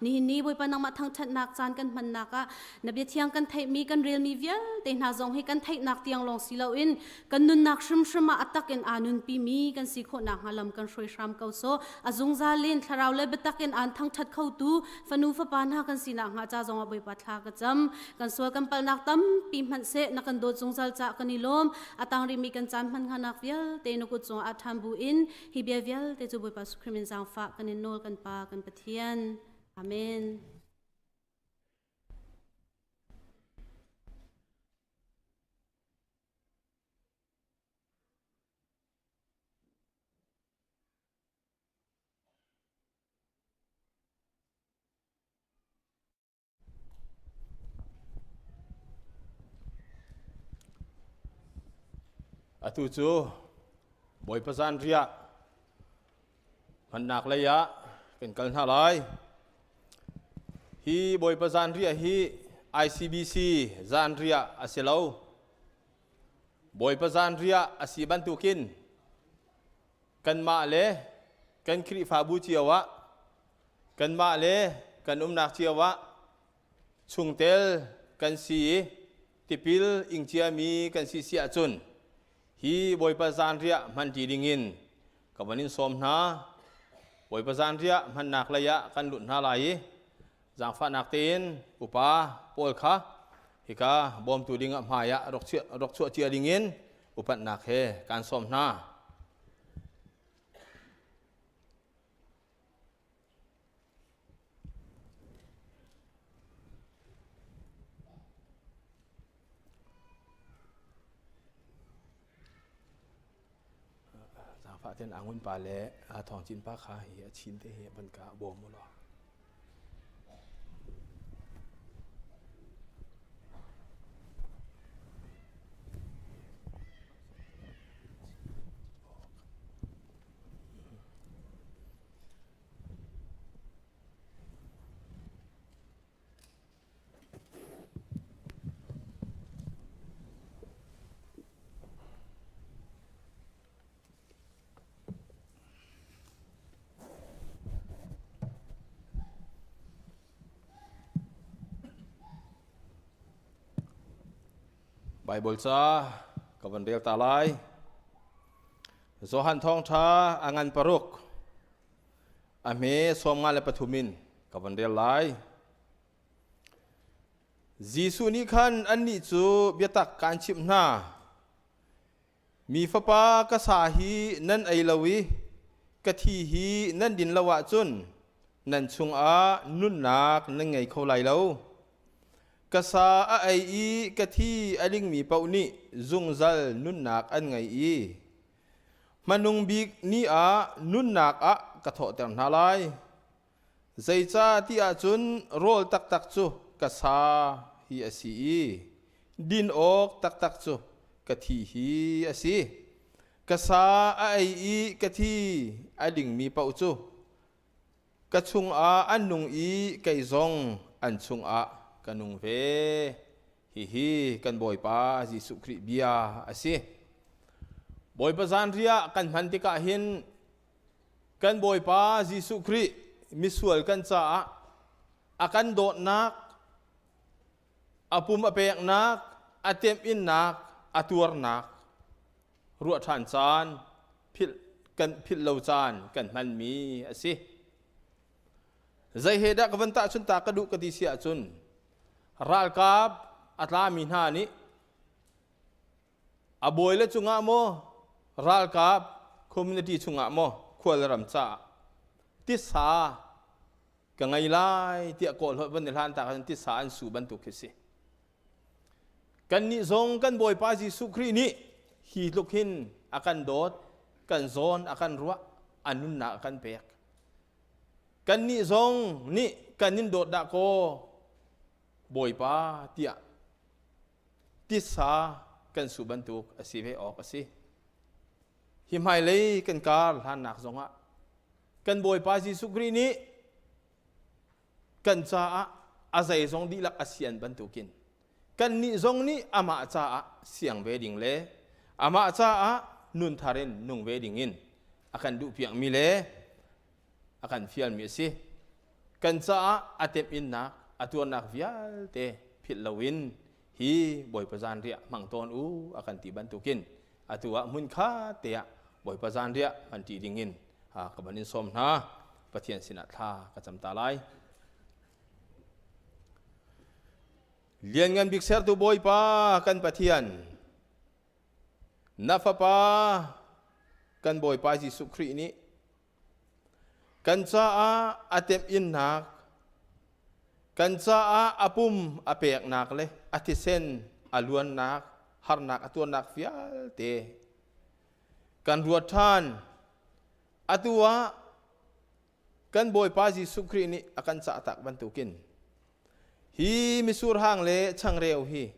Nihin ni Bawipa nangmah thangṭhatnak caan kan hmannak ah na bia thiang kan theihmi kan relmi vialte hna zong hi kan theihnak tiang lawng si loin kan nunnak hrimhrim ah a tak in aa nunpimi kan si khawh nakhnga lam kan hruai hram ko sawh. A zungzal in thlarau le biatak in aan thangṭhat khotu fanu fapa hna kan si nakhnga ca. ca zongah Bawipa thla ka cam. Kan sual kan palnak tampi hmanh seh na kan dawt zungzal ca kan i lawm. A tang rihmi kan caan hman hnganak vialte na kut cungah ah ṭhan bu in hi bia vialte cu Bawipa Jesuh min zaangfah kan in nawl kan Pa kan Pathian. Amen. Atu cu Bawipa zanriah hmannak lei ah kan kal hna lai. Hi Bawipa zanriah hi ICBC zanriah a si lo. Bawipa zanriah a si bantukin kanmah le kan Khrihfabu cio ah kanmah le kan umnak cio ah chungtel kan si i tipil ing ciami kan si si ahcun hi Bawipa zanriah hmanṭi dingin ka van in sawm hna. Bawipa zanriah hmannak lei ah kan lut hna lai i zaangfahnak tein upa pawl kha hika bawmtu dingah hmai ah rak chuah cia dingin upatnak he kaan sawm hna. Zaangfah ten Angun pa le Thawng Cin pa kha hi a chin te hi van ka bawm u law. Baibal ca ka van rel ta lai. Johan thawngṭha a ngan paruk a hme 53 in ka van rel lai. Jesuh nih khan annih cu biatak kaan chimh hna. Mi fapa ka sa hi nan ei lo i ka thi hi nan din lo ahcun nan chungah nunnak nan ngei kho lai lo. Ka sa a ei i ka thi a dingmi paoh nih zungzal nunnak an ngei i hmanung bik ni ah nunnak ah ka thawhter hna lai. Zeicah ti ahcun rawl taktak cu ka sa hi a si i din awk taktak cu ka thi hi a si. Ka sa a ei i ka thi a dingmi paoh cu ka chungah an nung i kei zong an chungah ka nung ve. Hihi kan Bawipa Jesuh Khrih bia a si. Bawipa zanriah kan hman tikah hin Kan Bawipa Jesuh Khrih misual kan caah a kan dawtnak, a pum a peknak, a temhinnak, a tuarnak ruah ṭhan caan, philh kan philh lo caan kan hmanmi a si. Zei he dah ka van tahchun ta ka duh ka ti si ahcun ralkap a tlami hna nih A bawi le cungah maw ralkap community chungah maw khual ram caah tisa ka ngei lai tiah kawlholh van i hlan ta khan tisa an su bantuk khi si. Kannih zong kan Bawipa Jesuh Khrih nih hi tluk hin a kan dawt, kan zawn a kan ruah, a nunnak a kan pek. Kannih zong nih kan in dawt dah kaw Bawipa tiah titsa kan su bantuk a si ve awk a si. Hi hmailei kan kar hlannak zongah kan Bawipa Jesuh Khrih nih kan caah a zeizong dihlak a sian bantukin kannih zong nih amah caah siang ve ding le amah caah nun thar in nung ve ding in a kan duhpiakmi le a kan fialmi a si. Kan caah a temhinnak, a tuarnak vialte philh loin hi Bawipa zanriah hmang tawn u a kan ti bantukin atu ah hmun kha te ah Bawipa zanriah hman ṭi dingin ka van in sawm hna. Pathian sinah thla ka cam ta lai. Lianngan bik sertu Bawipa kan Pathian, na Fapa kan Bawipa Jesuh Khrih nih kan caah a temhinnak, kan caah a pum a peknak le a thisen a luannak, harnak a tuarnak vialte kan ruat ṭhan. Atu ah Kan Bawipa Jesuh Khrih nih a kan cahtak bantukin hi misur hang le changreu hi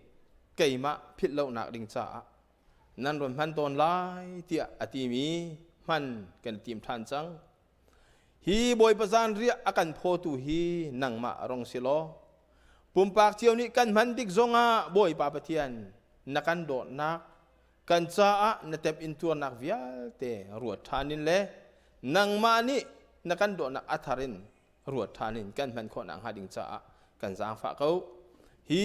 keimah philh lonak ding caah nan run hman tawn lai tiah a timi hman kan tim ṭhan cang. Hi Bawipa zanriah a kan phawtu hi nangmah rong si law pumpak cio nih kan hman tik zongah Bawipa Pathian na kan dawtnak kan caah na temh intuarnak vialte ruat ṭhan in le nangmah nih na kan dawtnak a thar in ruat ṭhan in kan hman khawh nakhnga ding caah kan zaangfah ko. Hi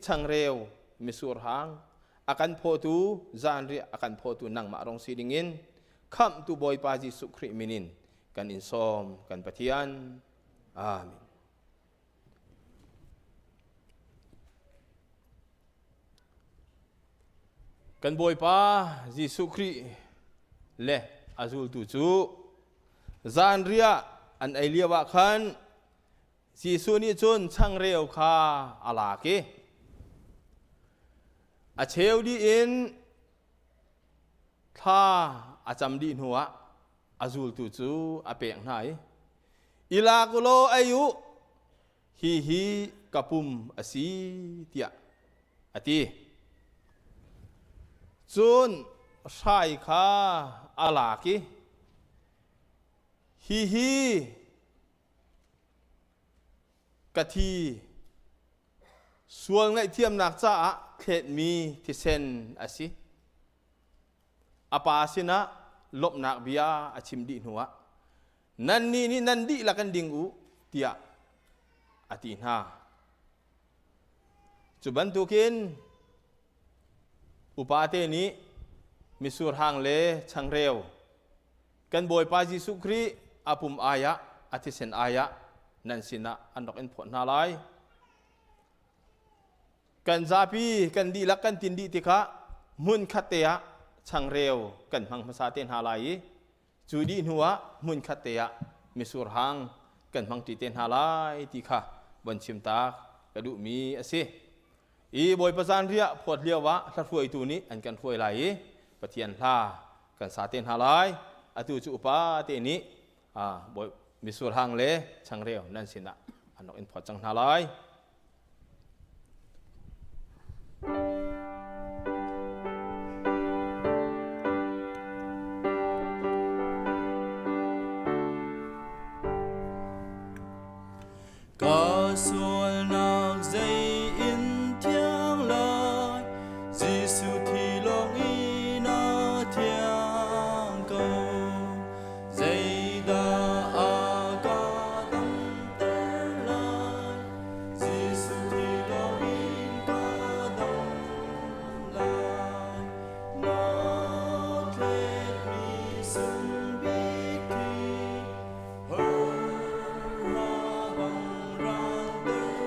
changreu misur hang a kan phawtu zanriah a kan phawtu nangmah rong si dingin khamhtu Bawipa Jesuh Khrih min in kan in sawm kan Pathian. Amen. Kan Bawipa Jesuh Khrih le a zultu cu zanriah an ei lio ah khan Jesuh nih cun changreu kha a lak i a cheu dih in thla a cam dih hnuah a zultu cu a pek hna i, I lak u law ei u, hihi ka pum a si tiah a ti. Cun hrai kha a lak i hihi ka thi sual ngaihthiamnak caah thletmi thisen a si. A pa sinah lawmhnak bia a chim dih hnuah nannih nih nan dihlak in ding u tiah a ti hna. Cu bantukin upate nih misur hang le changreu kan Bawipa Jesuh Khrih a pum ai ah a thisen ai ah nan sinah an rak in phawt hna lai. Kan zapi kan dihlak kan tin dih tikah hmun khat te ah changreu kan hmang hmasa te hna lai i Cu dih hnu ah hmunkhat te ah misur hang kan hmang ṭi te hna lai ti kha von chim tak ka duhmi a si. I Bawipa zanriah phawt lio ah hlahruaitu nih an kan hruai lai i Pathian hla kan sa te hna lai. Atu cu upa te nih misur hang le changreu nan sinah an rak in phawt cang hna lai. Ka sualnak zei in thiang lai, Jesuh thi lawng in a thiang ko. Zeidah a ka damter lai? Jesuh thi lawngin ka dam lai. Na thletmi sung bik thi, hor ra bang ranter.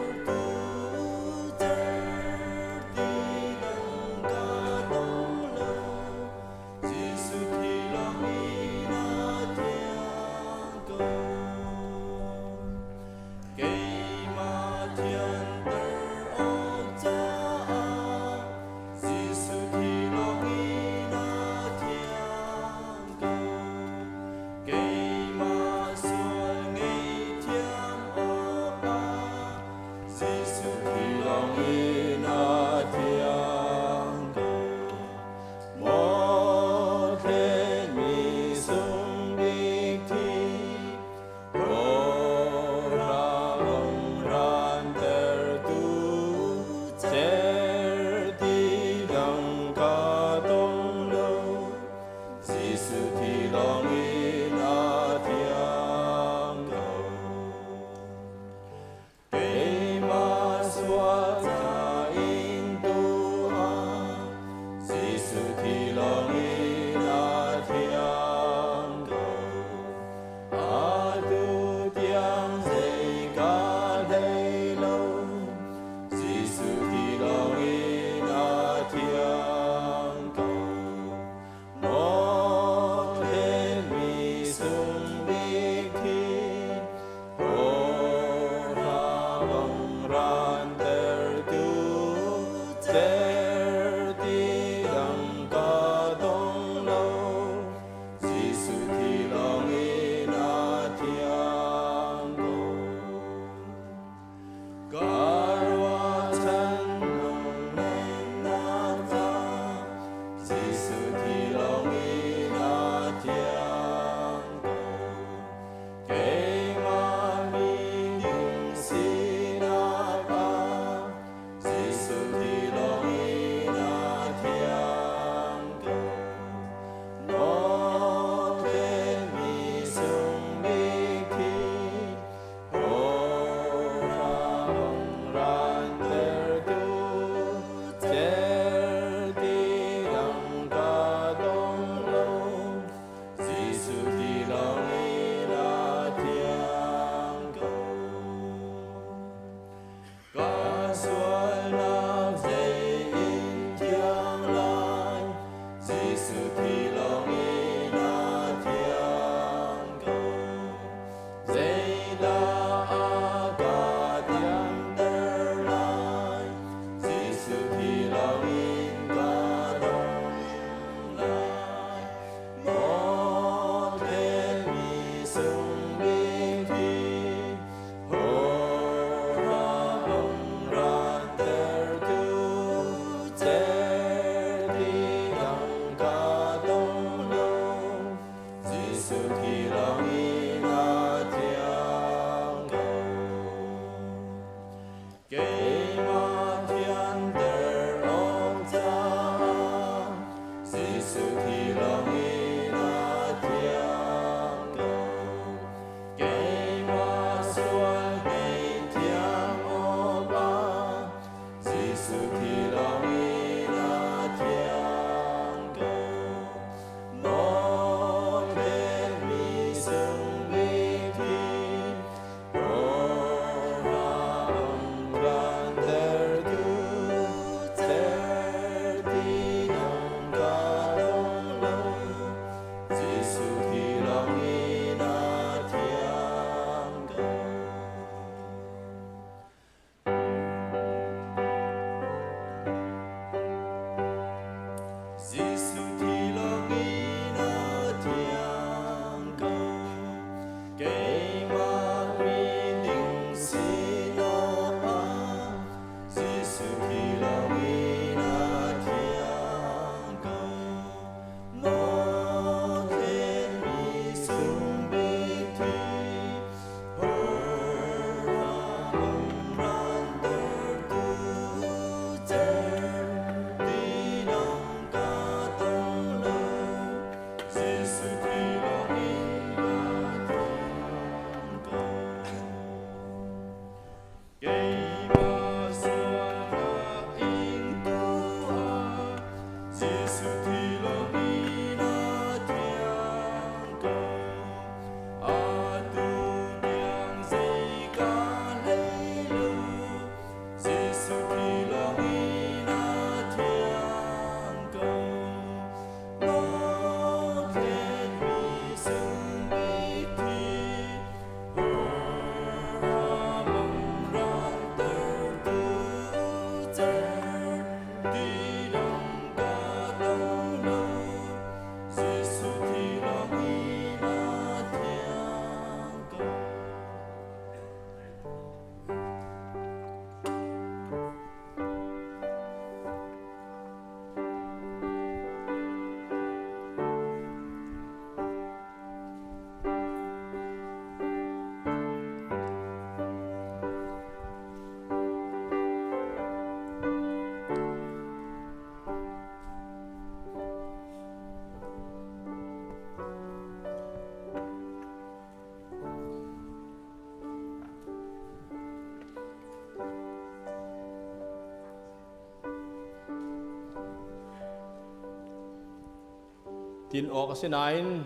Tin awk a si nain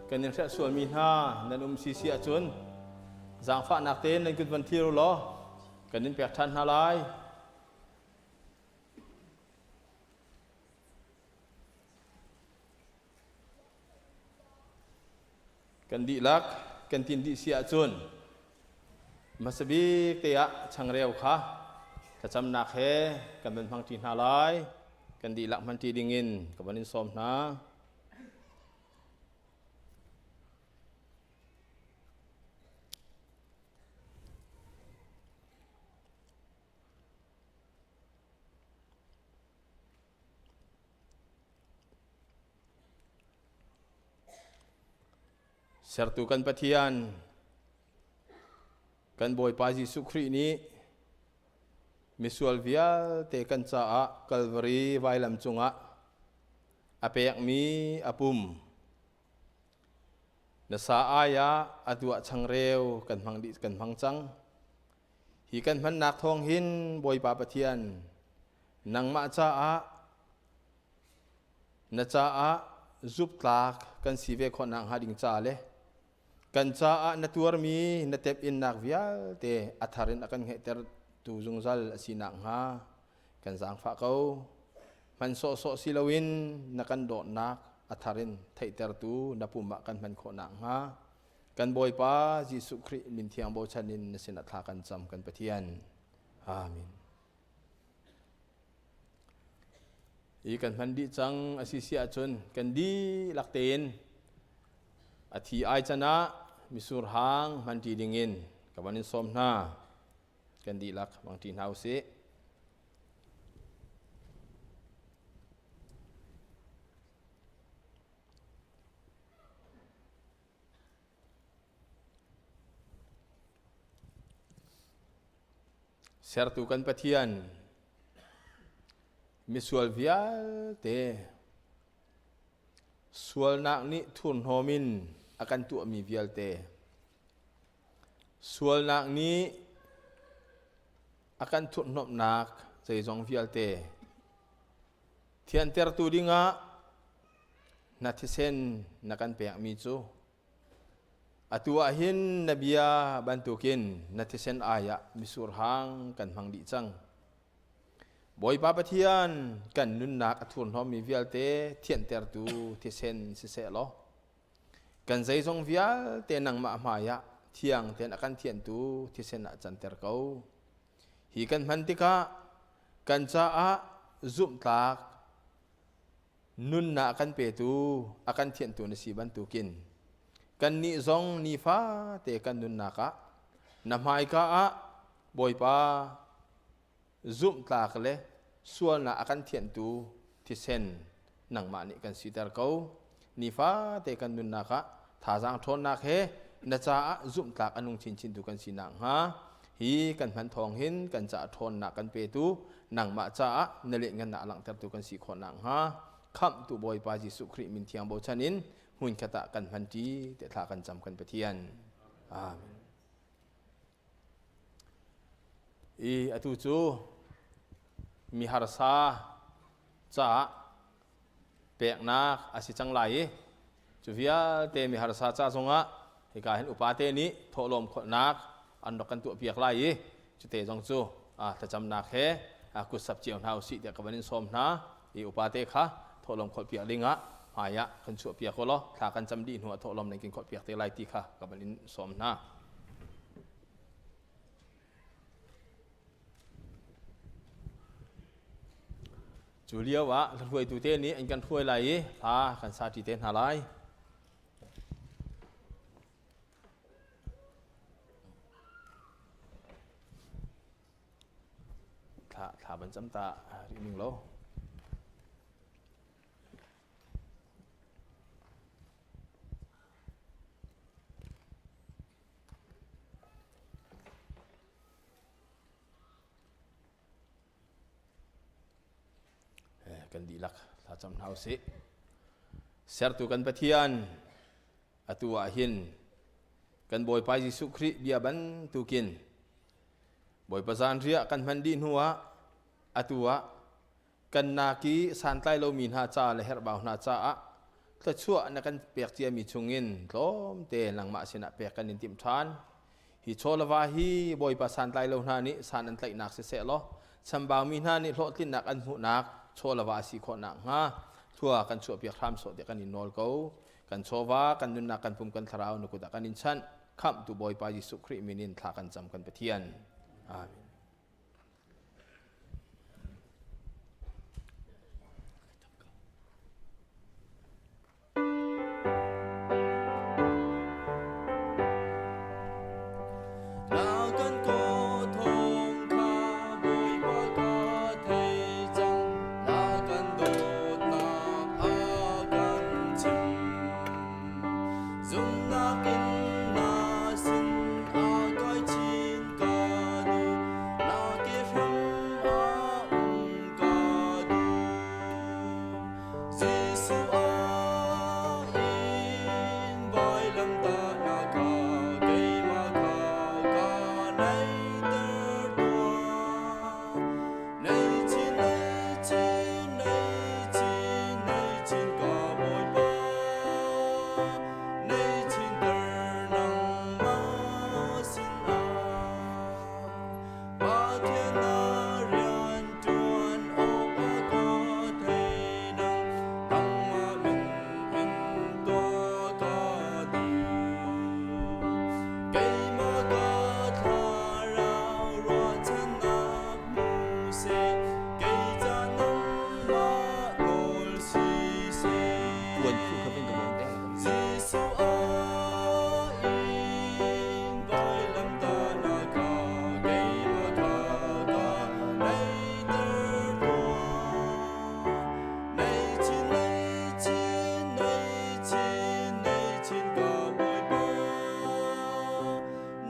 kan in hrelh sualmi hna nan um si si ahcun zaangfahnak tein nan kut van thlir u law kan in pek ṭhan hna lai. Kan dihlak kan tin dih si ahcun hmasa bik te ah changreu kha thlacamnak he kan van hmangṭi hna lai. Kan dihlak hmanṭi dingin ka van in sawm hna. Sertu kan Pathian, kan Bawipa Jesuh Khrih nih misual vialte kan caah Kalvari vailam cungah a pekmi a pum na sa ai ah a tuah changreu kan hmang dih kan hmang cang. Hi kan hmannak thawng hin Bawipa Pathian nangmah caah na caah zuptlak kan si ve khawh nakhnga ding ca le kan caah na tuarmi na tep-innak vialte a thar in a kan ngeihter tu zungzal a si nakhnga kan zaangfah ko. Hman sawhsawh si loin na kan dawtnak a thar in theihtertu na pum ah kan hman khawh nakhnga kan Bawipa Jesuh Khrih min thiang bochan in na sinah thla kan cam kan Pathian. Amen. I kan hman dih cang a si si ahcun kan dihlak tein a thi ai can ah misur hang hmanṭi dingin ka van in sawm hna. Kan dihlak hmangṭi hna usih. Sertu kan Pathian, misual vialte sualnak nih thurhnawm in a kan tuahmi vialte, sualnak nih a kan thurhnawmhnak zeizong vialte thiantertu dingah na thisen na kan pekmi cu Atu ah hin na bia bantukin na thisen ai ah misur hang kan hmang dih cang. Bawipa Pathian kan nunnak a thurhnawmmi vialte thianhtertu thisen siseh law kan zeizong vialte nangmah hmai ah thiang tein a kan thianhtu thisen ah canter ko. Hi kan hman tikah kan caah zumhtlak nunnak a kan petu a kan thianhtu na si bantukin kannih zong nifate kan nunnak ah na hmaika ah Bawipa zumhtlak le sualnak a kan thianhtu thisen nangmah nih kan siter ko. Nifate kan nunnak ah thazaang ṭhawnnak he na caah zumhtlak a nung chinchintu kan si nakhnga hi kan hman thawng hin kan caah ṭhawnnak kan petu nangmah caah na lianhngannak a langhtertu kan si khawh nakhnga khamhtu Bawipa Jesuh Khrih min thiang bochan in hmunkhat ah kan hmanṭi te thla kan cam kan Pathian. Amen. I atu cu mi harsa caah peknak a si cang lai i cu vialte mi harsa ca zongah hika hin upate nih thawhlawm kholhnak an rak kan tuahpiak lai i cute zong cu thlacamnak he kutsap cio hna usih tiah ka van in sawm hna i upate kha thawhlawm kholhpiak dingah hmai ah kan chuahpiak u law thla kan cam dih hnuah thawhlawm nan kin kholhpiak te lai ti kha ka van in sawm hna. Cu lio ah hruaitu te nih an kan hruai lai i hla kan sa ṭi te hna lai. Thla thla ban cam ta rih ning lo. Kan dihlak thlacam hna usih. Sertu kan Pathian, atu ah hin kan Bawipa Jesuh Khrih bia bantukin Bawipa zanriah kan hman dih hnu ah atu ah kan naki santlai lomi hna ca le herhbau hna caah Thluachuah na kan pek ciami chungin tlawmte nangmah sinah pek kan in timh ṭhan. Hi chaw le va hi Bawipa santlai lo hna nih san an tlaihnak siseh law chambaumi hna nih hlawhtlinnak an hmuhnak chaw le va a si khawh nakhnga thlua kan chuahpiak hram sawh tiah kan in nawl ko. Kan chawva, kan nunnak, kan pum, kan thlarau na kut ah kan in chanh. Khamhtu Bawipa Jesuh Khrih min in thla kan cam kan Pathian. Amen. Zumnak in na sin a kai chin ka duh, na ke hram ah um ka duh. Jesuh ah in vailamtahnak kha keimah kha ka naihter tuah. Nei chin, nei chin, nei chin, nei chin ka Bawipa. Nei chinter nangmah sinah. Pathian na rian ṭuan awk a ka thei nang, nangmah min in tuah ka duh. Keimah ka thlarau ruahchannak hmu seh, kei ca nangmah nawl si seh. Puan phu kha vin ka bawm te. Jesuh ah in vailamtahnak kha keimah kha ka naihter tuah. Nei chin, nei chin, nei chin, nei chin ka Bawipa.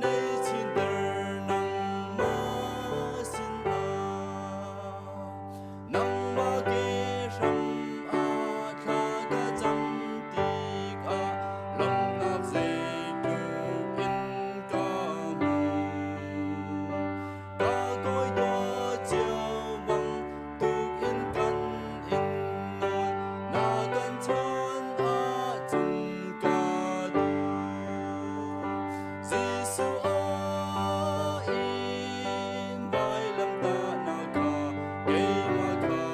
Nei chinter nangmah sinah. Nangmah ke hram ah thla ka cam tikah lawmhnak zeitluk in ka hmu. Ka kawi dawt cio bang tukin kan in nawl, na kan chawn ahcun ka duh. Jesuh ah in vailamtahnak kha keimah kha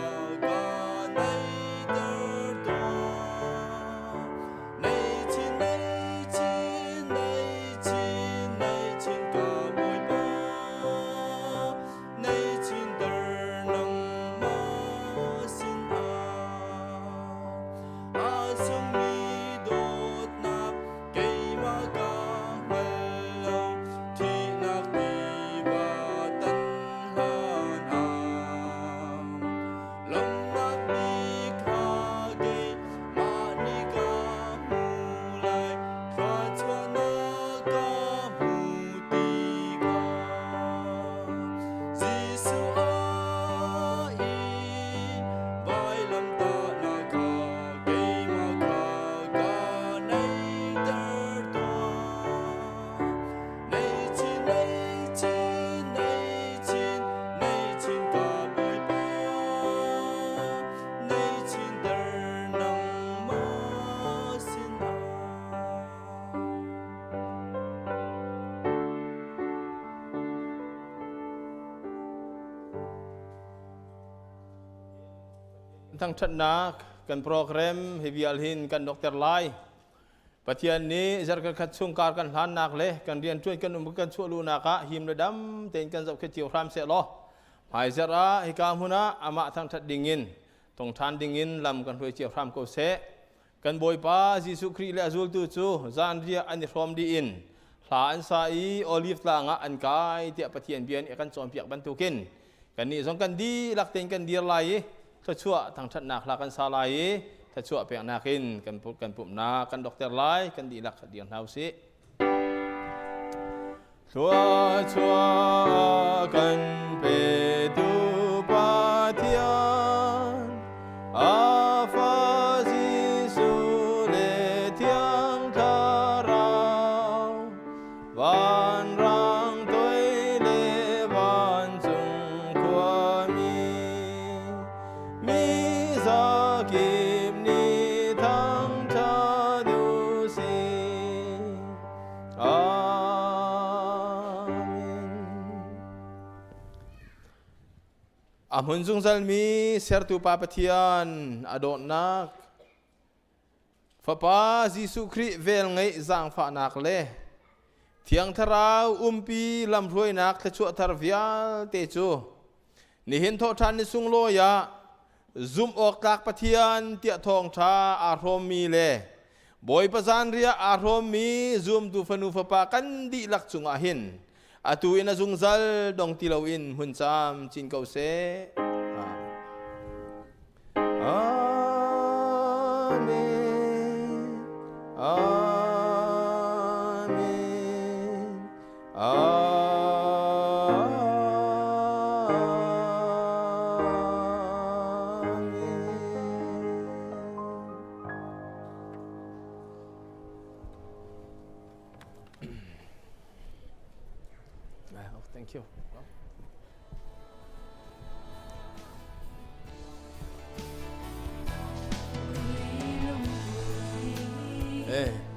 ka naihter tuah. Nei chin, nei chin, nei chin, nei chin ka Bawipa, nei chinter nangmah sinah. A sungmi dawtnak keimah ka hngal lo, thihnak tiva tan hlan ah. Lawmhnak bik kha keimah nih ka hmu lai, thluachuahnak ka hmu tikah. Jesuh ah in vailamtahnak kha keimah kha ka naihter tuah. Nei chin, nei chin, nei chin, nei chin ka Bawipa, nei chinter nangmah sinah. Thangṭhatnak kan program hi vial hin kan dokter lai. Pathian nih zarkhat khat chung kar kan hlannak le kan rianṭuan kan um kan chuah luhnak ah him le dam tein kan zohkhet cio hram seh law hmaizarh ah hika hmun ah amah thangṭhat dingin tong ṭhan dingin lam kan hruai cio hram ko seh. Kan Bawipa Jesuh Khrih le a zultu cu zanriah an i hrawm dih in hla an sa i Olive tlang ah an kai tiah Pathian bia nih a kan cawnpiak bantukin kannih zong kan dihlak tein kan dir lai i thluachuah thangṭhatnak hla kan sa lai i thluachuah peknak in kan pumhnak kan dokter lai kan dihlak dir hna usih. Thluachuah kan petu Pathian, a fa Jesuh le Thiang Thlarau, vanrang toi le vancung khuami, mi zakip nih thangṭhat. A hmun zungzalmi sertu Pa Pathian a dawtnak, Fapa Jesuh Khrih velngeih zaangfahnak le Thiang Thlarau umpi lamhruainak thluachuah thar vialte cu nihin thawhṭhan ni sunglawi ah zumh awk tlak Pathian tiah thawngṭha aa hrawmmi le Bawipa zanriah aa hrawmmi zumtu fanu fapa kan dihlak cungah hin atu in a zungzal dong ti loin hmun cam cin ko seh. Amen. Amen. Amen. Oh, thank you. Hey.